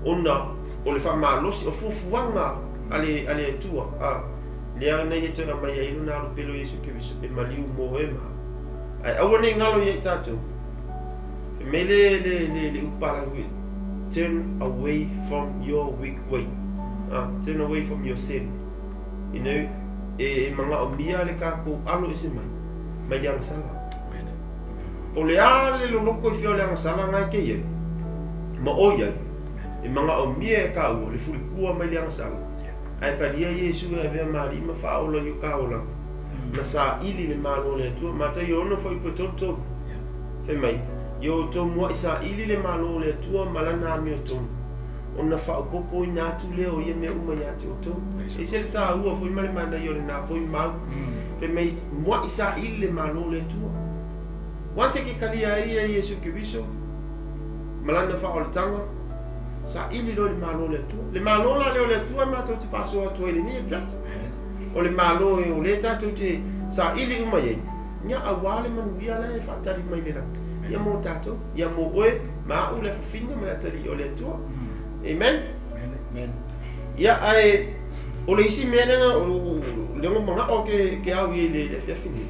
ona o le faamalosi, o fuafuaga a le, a le Atua, a, lea na Ia toe aumai ai Lona Alo Pele o Iesu Keriso e maliu mo e ma au. Ae aua ne i galo ia i tatou, fai mai le, le, le, le upu palagi, turn away from your weak way. Ah, turn away from your sin. You know, e, e manaomia le tatou alo ese mai, mai le agasala. O le a le loloko i fea o le agasala na e kei ai, ma oi ai, e manaomia e kāua le fulikua mai le agasala. Ae talia Iesu e avea ma alii ma faaola i o ka olaga, ma saili le Malo o le Atua. Mataio 6 fuaiupu e 33. Fai mai, Ia outou muaʻi saili le Malo o le Atua ma lana amiotonu, ona faaopoopoina atu lea o ia mea uma iā te outou. E ese le tāua foi ma le manaia o lenā foi mau. Fai mai, muaʻi saili le Malo o le Atua. Once e ke talia ai ia Iesu Keriso ma lana faaolataga, saili loa i le Malo o le Atua. Le Malo la lea o le Atua e matou te faasoa atu ai i lenei afiafi. O le Malo e o lea tatou te saili uma i ai, ia auā le manuia la e faatali mai le lagi. Ia mo tatou, ia mo oe ma a'u le afafina ma le atalii o le Atua. Amen. Amen. Ia ae o le isi mea lea lea ua manao ke ke au i ai le afiafi nei.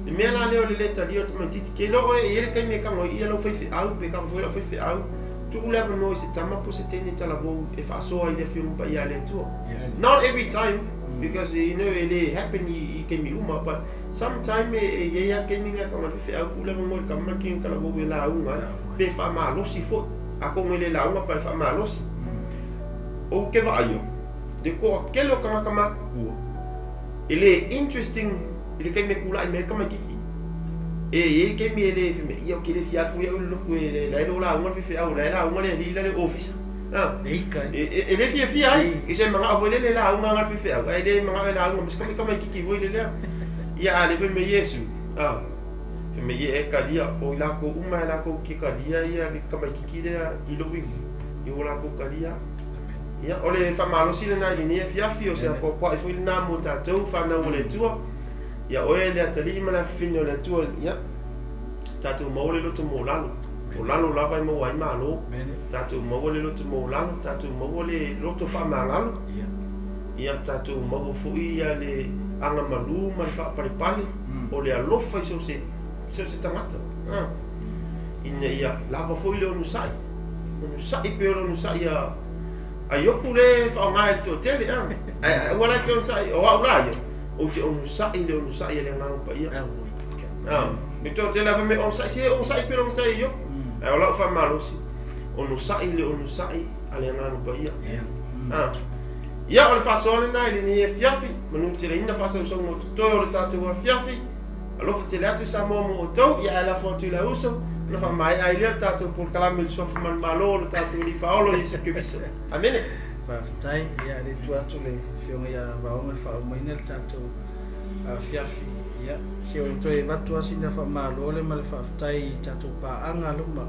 Le mea la lea o le lē talia o le tamaitiiti, ke iloa oe e i ai le taimi e tago ai ia lau faifeau pe tago foi lau faifeau, tuu le avanoa i se tama po o se teine talavou e faasoa ai le Afioga Paia a le Atua. Not every time, because you know e le happen i taimi uma, but sometime e i ai lava le taimi na e tago ai le faifeau tuu le avanoa i le tama ma le teine talavou e lauga ai, pe faamalosi foi. Atonu e le lauga pa e faamalosi. Ou te vaaia, le toatele o tagata matutua, e le interesting i le taimi e tulai mai ai le tamaitiiti. E i ai taimi e le fai mai, ia ou te le fia alu foi au i le lotu e la e le o lauga le faifeau, la e lauga le alii la le ofisa. E ika ai. E le fiafia ai, i se manao foi lele e lauga ana le faifeau, ae le manao e lauga ma se tamaitiiti foi le lea. Ia a le fai mai Iesu, fai mai ia e talia, o i latou uma e latou te talia ia le tamaitiiti lea i lou igoa, ia ua latou talia au. Ia, o le faamalosi lenā i lenei afiafi, o se apoapoai foi lenā mo tatou, fanau a le Atua. Ia oe le atalii ma le afafine o le Atua, ia, tatou maua le loto maualalo. O lalo lava e maua ai malo. Tatou maua le loto maualalo, tatou maua le loto faamagalo. Ia, tatou maua foi ia le agamalu ma le faapalepale o le alofa i so o se, so o se tagata. Ina ia lava foi le onosai. Onosai pei o le onosai a a Iopu lea e faaaoga e le toatele a. Ae aua la e te onosai, o au la ia, ou te onosai i le onosai a le Agaga Paia. A, le toatele lava fai mai onosai, se onosai pei o le onosai a Iopu. Ae o lau faamalosi, onosai i le onosai a le Agaga Paia. A, ia o le faasoa lenā i lenei afiafi, manuteleina faasausauga o totoe o le tatou afiafi. Alofa tele atu Samoa mo outou, ia ae lafo atu i lau uso, ona faamaea ai lea le tatou polokalame i le Suafa Manumalo o lo tatou Alii Faaola o Iesu Keriso. Amene. Faafetai. Ia, le tua atu le Afioga ia Vaoga le faaaumaina le tatou afiafi. Ia, se o toe avatu lava sina faamalo le ma le faafetai i tatou paaga luma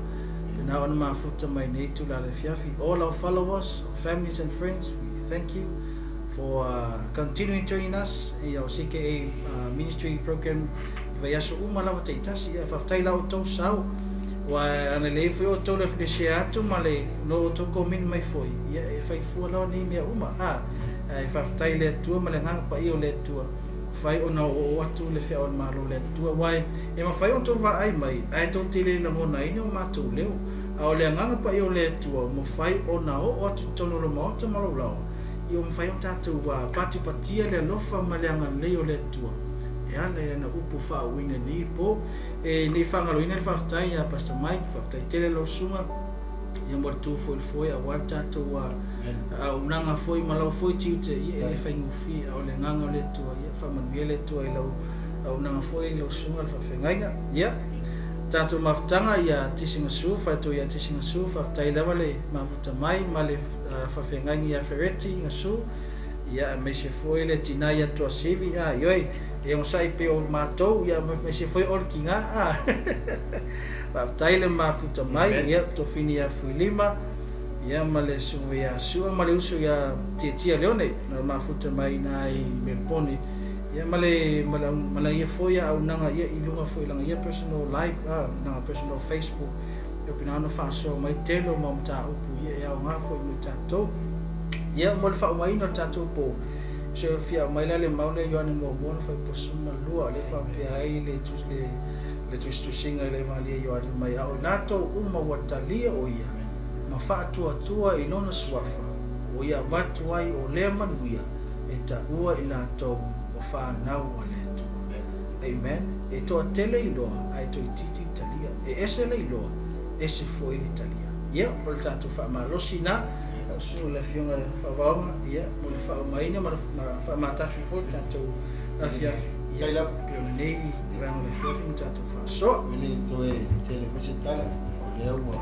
lena ona mafuta mai nei itula le afiafi. All our followers, our families and friends, we thank you for continuing joining us i our CKA ministry program i vaiaso uma lava taitasi. Ia, faafetai la outou sau. Ua ana lelei foi outou le le share atu ma le no outou komeni mai foi, ia e fai fua lava nei mea uma. A, ae faafetai i le Atua ma le Agaga Paia o le Atua, mafai ona oooo atu le feau a le Malo o le Atua, aua e mafai ona outou vaai mai, ae tou te le lagonaina o matou leo. A o le Agaga Paia o le Atua ua mafai ona oo atu i totonu o le Maota ma lou laoa, ia ua mafai ona tatou patipatia le alofa ma le agalelei o le Atua e ala i ana upu faauuina i lenei po. E le i faagaloina le faafetai ia Pastor Mike, faafetai tele lau susuga ia mo le tu foi i le foe aua le tatou auaunaga foi ma lau foi tiute, ia e le faigofie, a o le agaga o le Atua, ia faamanuia le Atua i lau auaunaga foi lau susuga le faafeagaiga. Ia tatou mafutaga ia Tisinga Su, faitoa ia Tisinga Su, faafetai lava le mafuta mai ma le faafeagaiga ia Fereti Gasu. Ia aemaise foi le tina ia Tuasivi a ioe e onosai pea o matou ia aemaise foi o le tiga a faafetai le mafuta mai ia tofini ia Fuilima ia ma le susuga ia Sua ma le uso ia Tietia Leone na mafuta mai ina i Melpone ia ma le ma le ia foi auaunaga ia i luga foi lana ia personal life a lana personal Facebook ia pina ona faasoa mai tele o mau mataupu ia e aoga foi mo i tatou. Ia mo le faaumaina o le tatou po, so fia aumai la le mau lea Ioane muamua na fai posuna lua le faapea ai le le le tusitusiga i le Evalia Ioane mai a o i latou uma ua talia o ia ma faatuatua i lona suafa o ia avatu ai o lea manuia e taua i latou ua fanau a le Atua. Amen. E toatele iloa ae toeitiiti talia. E ese le iloa, ese foi le talia. Ia, o le tatou faamalosi na, lau susuga i le Afioga Faavaoga, ia, mo le faaumaina ma le faamatafi foi le tatou afiafi. Ia, Tai lava. pei o lenei vaega o le afiafi ma tatou faasoa. E le toe tele foi se tala, o lea ua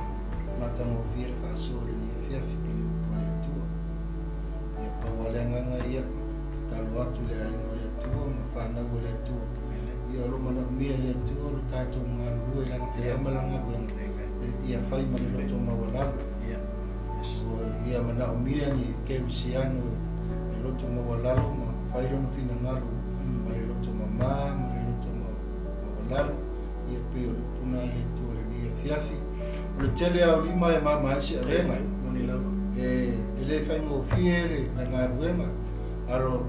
matagofie le faasoa o lenei afiafi i le upu a le Atua. Ia pau lava le agaga ia, tatalo atu i le aiga o le Atua ma fanau a le Atua. Ia o lo o manaomia e le Atua lo tatou galulue i lana feau ma lana galuega, ia fai ma le loto maualalo. Ua ia manaomia ni kerisiano e loto maualalo ma fai lona finagalo ma le loto mamā ma le loto maualalo. Ia pei o le upu lena a le Atua i lenei afiafi. O le tele lava o lima e mama ai se avega. E le faigofie le galuega, alo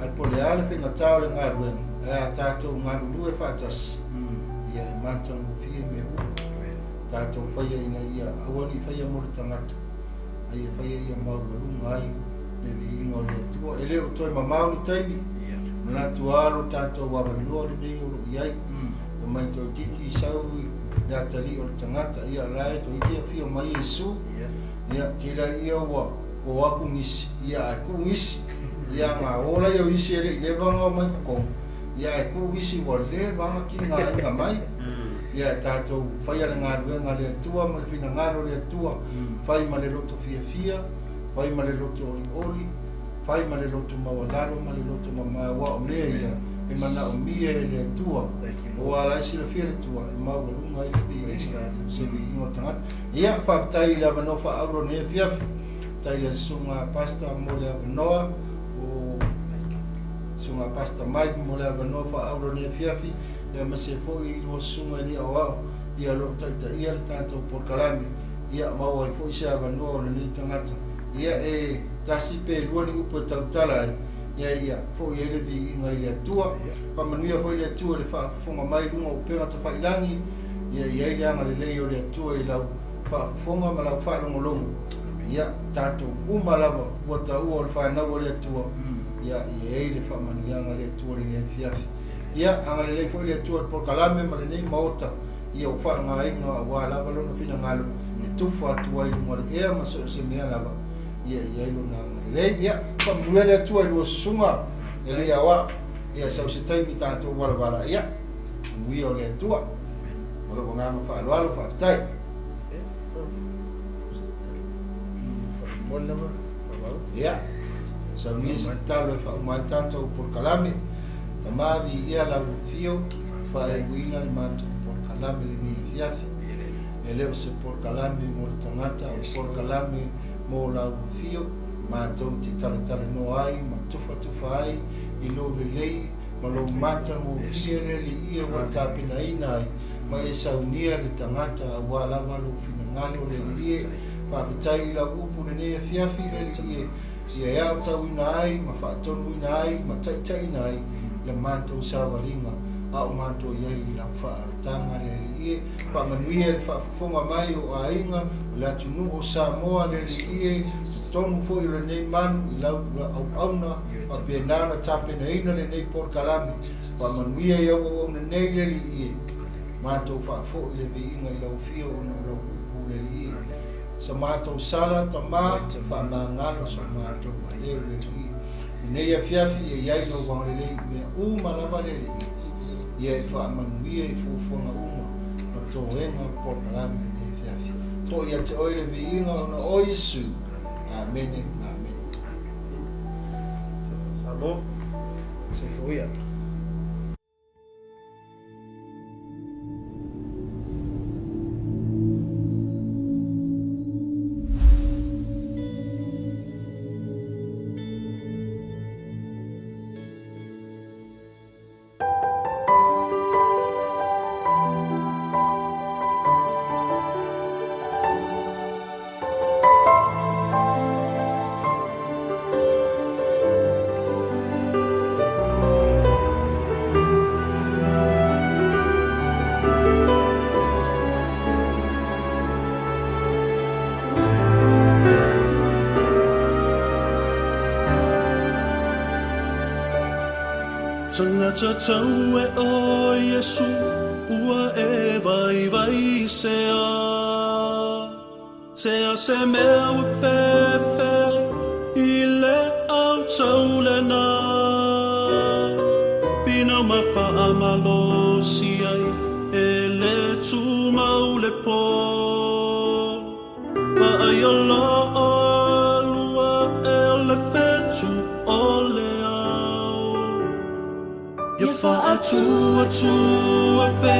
ae po o le a le faigata o le galuega, ae a tatou galulue faatasi, ia e matagofie mea uma. Tatou faia ina ia aua ne i faia mo le tagata, a ia faia ia maualuga ai le viiga o le Atua. E le o toe mamao ni taimi, manatu lava lo tatou avanoa lenei o lo o i ai. E mai toeitiiti i sau i le atalii o le tagata, ia la e toeitiiti afio mai Iesu, ia tila ia ua o aku nisi, ia ae tuu nisi, ia ga o laia o isi e le i leva ona omai i totonu, ia ae tuu isi ua leva ona tigaina mai. Ia e tatou faia le galuega a le Atua ma le finagalo o le Atua, fai ma le loto fiafia, fai ma le loto olioli, fai ma le loto maualalo ma le loto mama, aua o mea ia e manaomia e le Atua. Aua o la e silafia le Atua e maualuga ai le viiga, se viiga o le tagata. Ia, faafetai i le avanoa faaauro o lenei afiafi. Faafetai i le Susuga Pastor mo le avanoa, o Susuga Pastor Mike mo le avanoa faaauro o lenei afiafi, ia aemaise foi i lua susuga i le aoao, ia o lo o taitaia le tatou polokalame, ia maua ai foi se avanoa o lenei tagata. Ia e tasi pe lua ni upu e tautala ai, ia ia foi ai le viiga i le Atua. Faamanuia foi le Atua i le faafofoga mai i luga o upega tafailangi, ia i ai le agalelei o le Atua i lau faafofoga ma lau faalogologo. Ia tatou uma lava ua taua o le fanau a le Atua, ia i ai le faamanuiaga a le Atua i lenei afiafi. Ia agalelei foi le Atua i le polokalame ma lenei maota, ia ua faaaogaina aua lava lona finagalo e tufa atu ai i luga o le ea ma so o se mea lava, ia i ai lona agalelei. Ia faamanuia le Atua i lua susuga e le aoao, ia sau se taimi tatou valavala, ia manuia o le Atua. Ma lou agaga faaaloalo, faafetai. Ia, saunia se tatalo e faauma ai le tatou polokalame. Tama, viia lau afio, faaiuina le matou polokalame lenei afiafi. E le o se polokalame mo le tagata, o le polokalame mo lau afio, matou te talatalanoa ai ma tufatufa ai i lou lelei ma lou matagofie le Alii ua tapenaina ai ma e saunia le tagata aua lava lou finagalo le Alii. Faafetai i lau upu lenei afiafi le Alii, ia e aotauina ai ma faatonuina ai ma taitaiina ai le matou savaliga a o matou i ai i lau faaalotaga le Alii. Faamanuia i le faafofoga mai o aiga o le atunuu o Samoa le Alii, totonu foi o lenei malu i lau auauna faapena ona tapenaina lenei polokalame. Faamanuia i au auauna nei le Alii, matou faafoi le viiga i lau afio ona o lau upu le Alii. Sa matou sala tama, faamagalo so matou maleu le Alii. Lenei afiafi e i ai lou agalelei i mea uma lava le Alii, ia e faamanuia i fuafuaga uma ma toega o le polokalame lenei afiafi. Foi ia te oe le viiga ona o Iesu. Amene, amene. Malo. Soifua ia. Tagata tau e o Iesu ua e vai vai sea. Sea se mea ua fefe i le au tau lena. Whina ma whaamalo si ai e le tūmau le pō. Ma ai o la alua e o le whetu o le au. Ia whaatua tua pe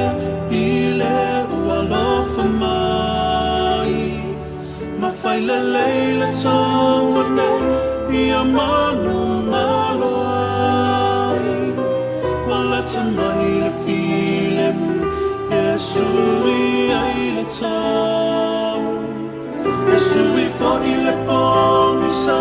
i le ua lofa mai. Ma whai le leile taua nei ia manu malo ai. Walata mai le filemu e sui ai le tau. E sui fo i le pongisa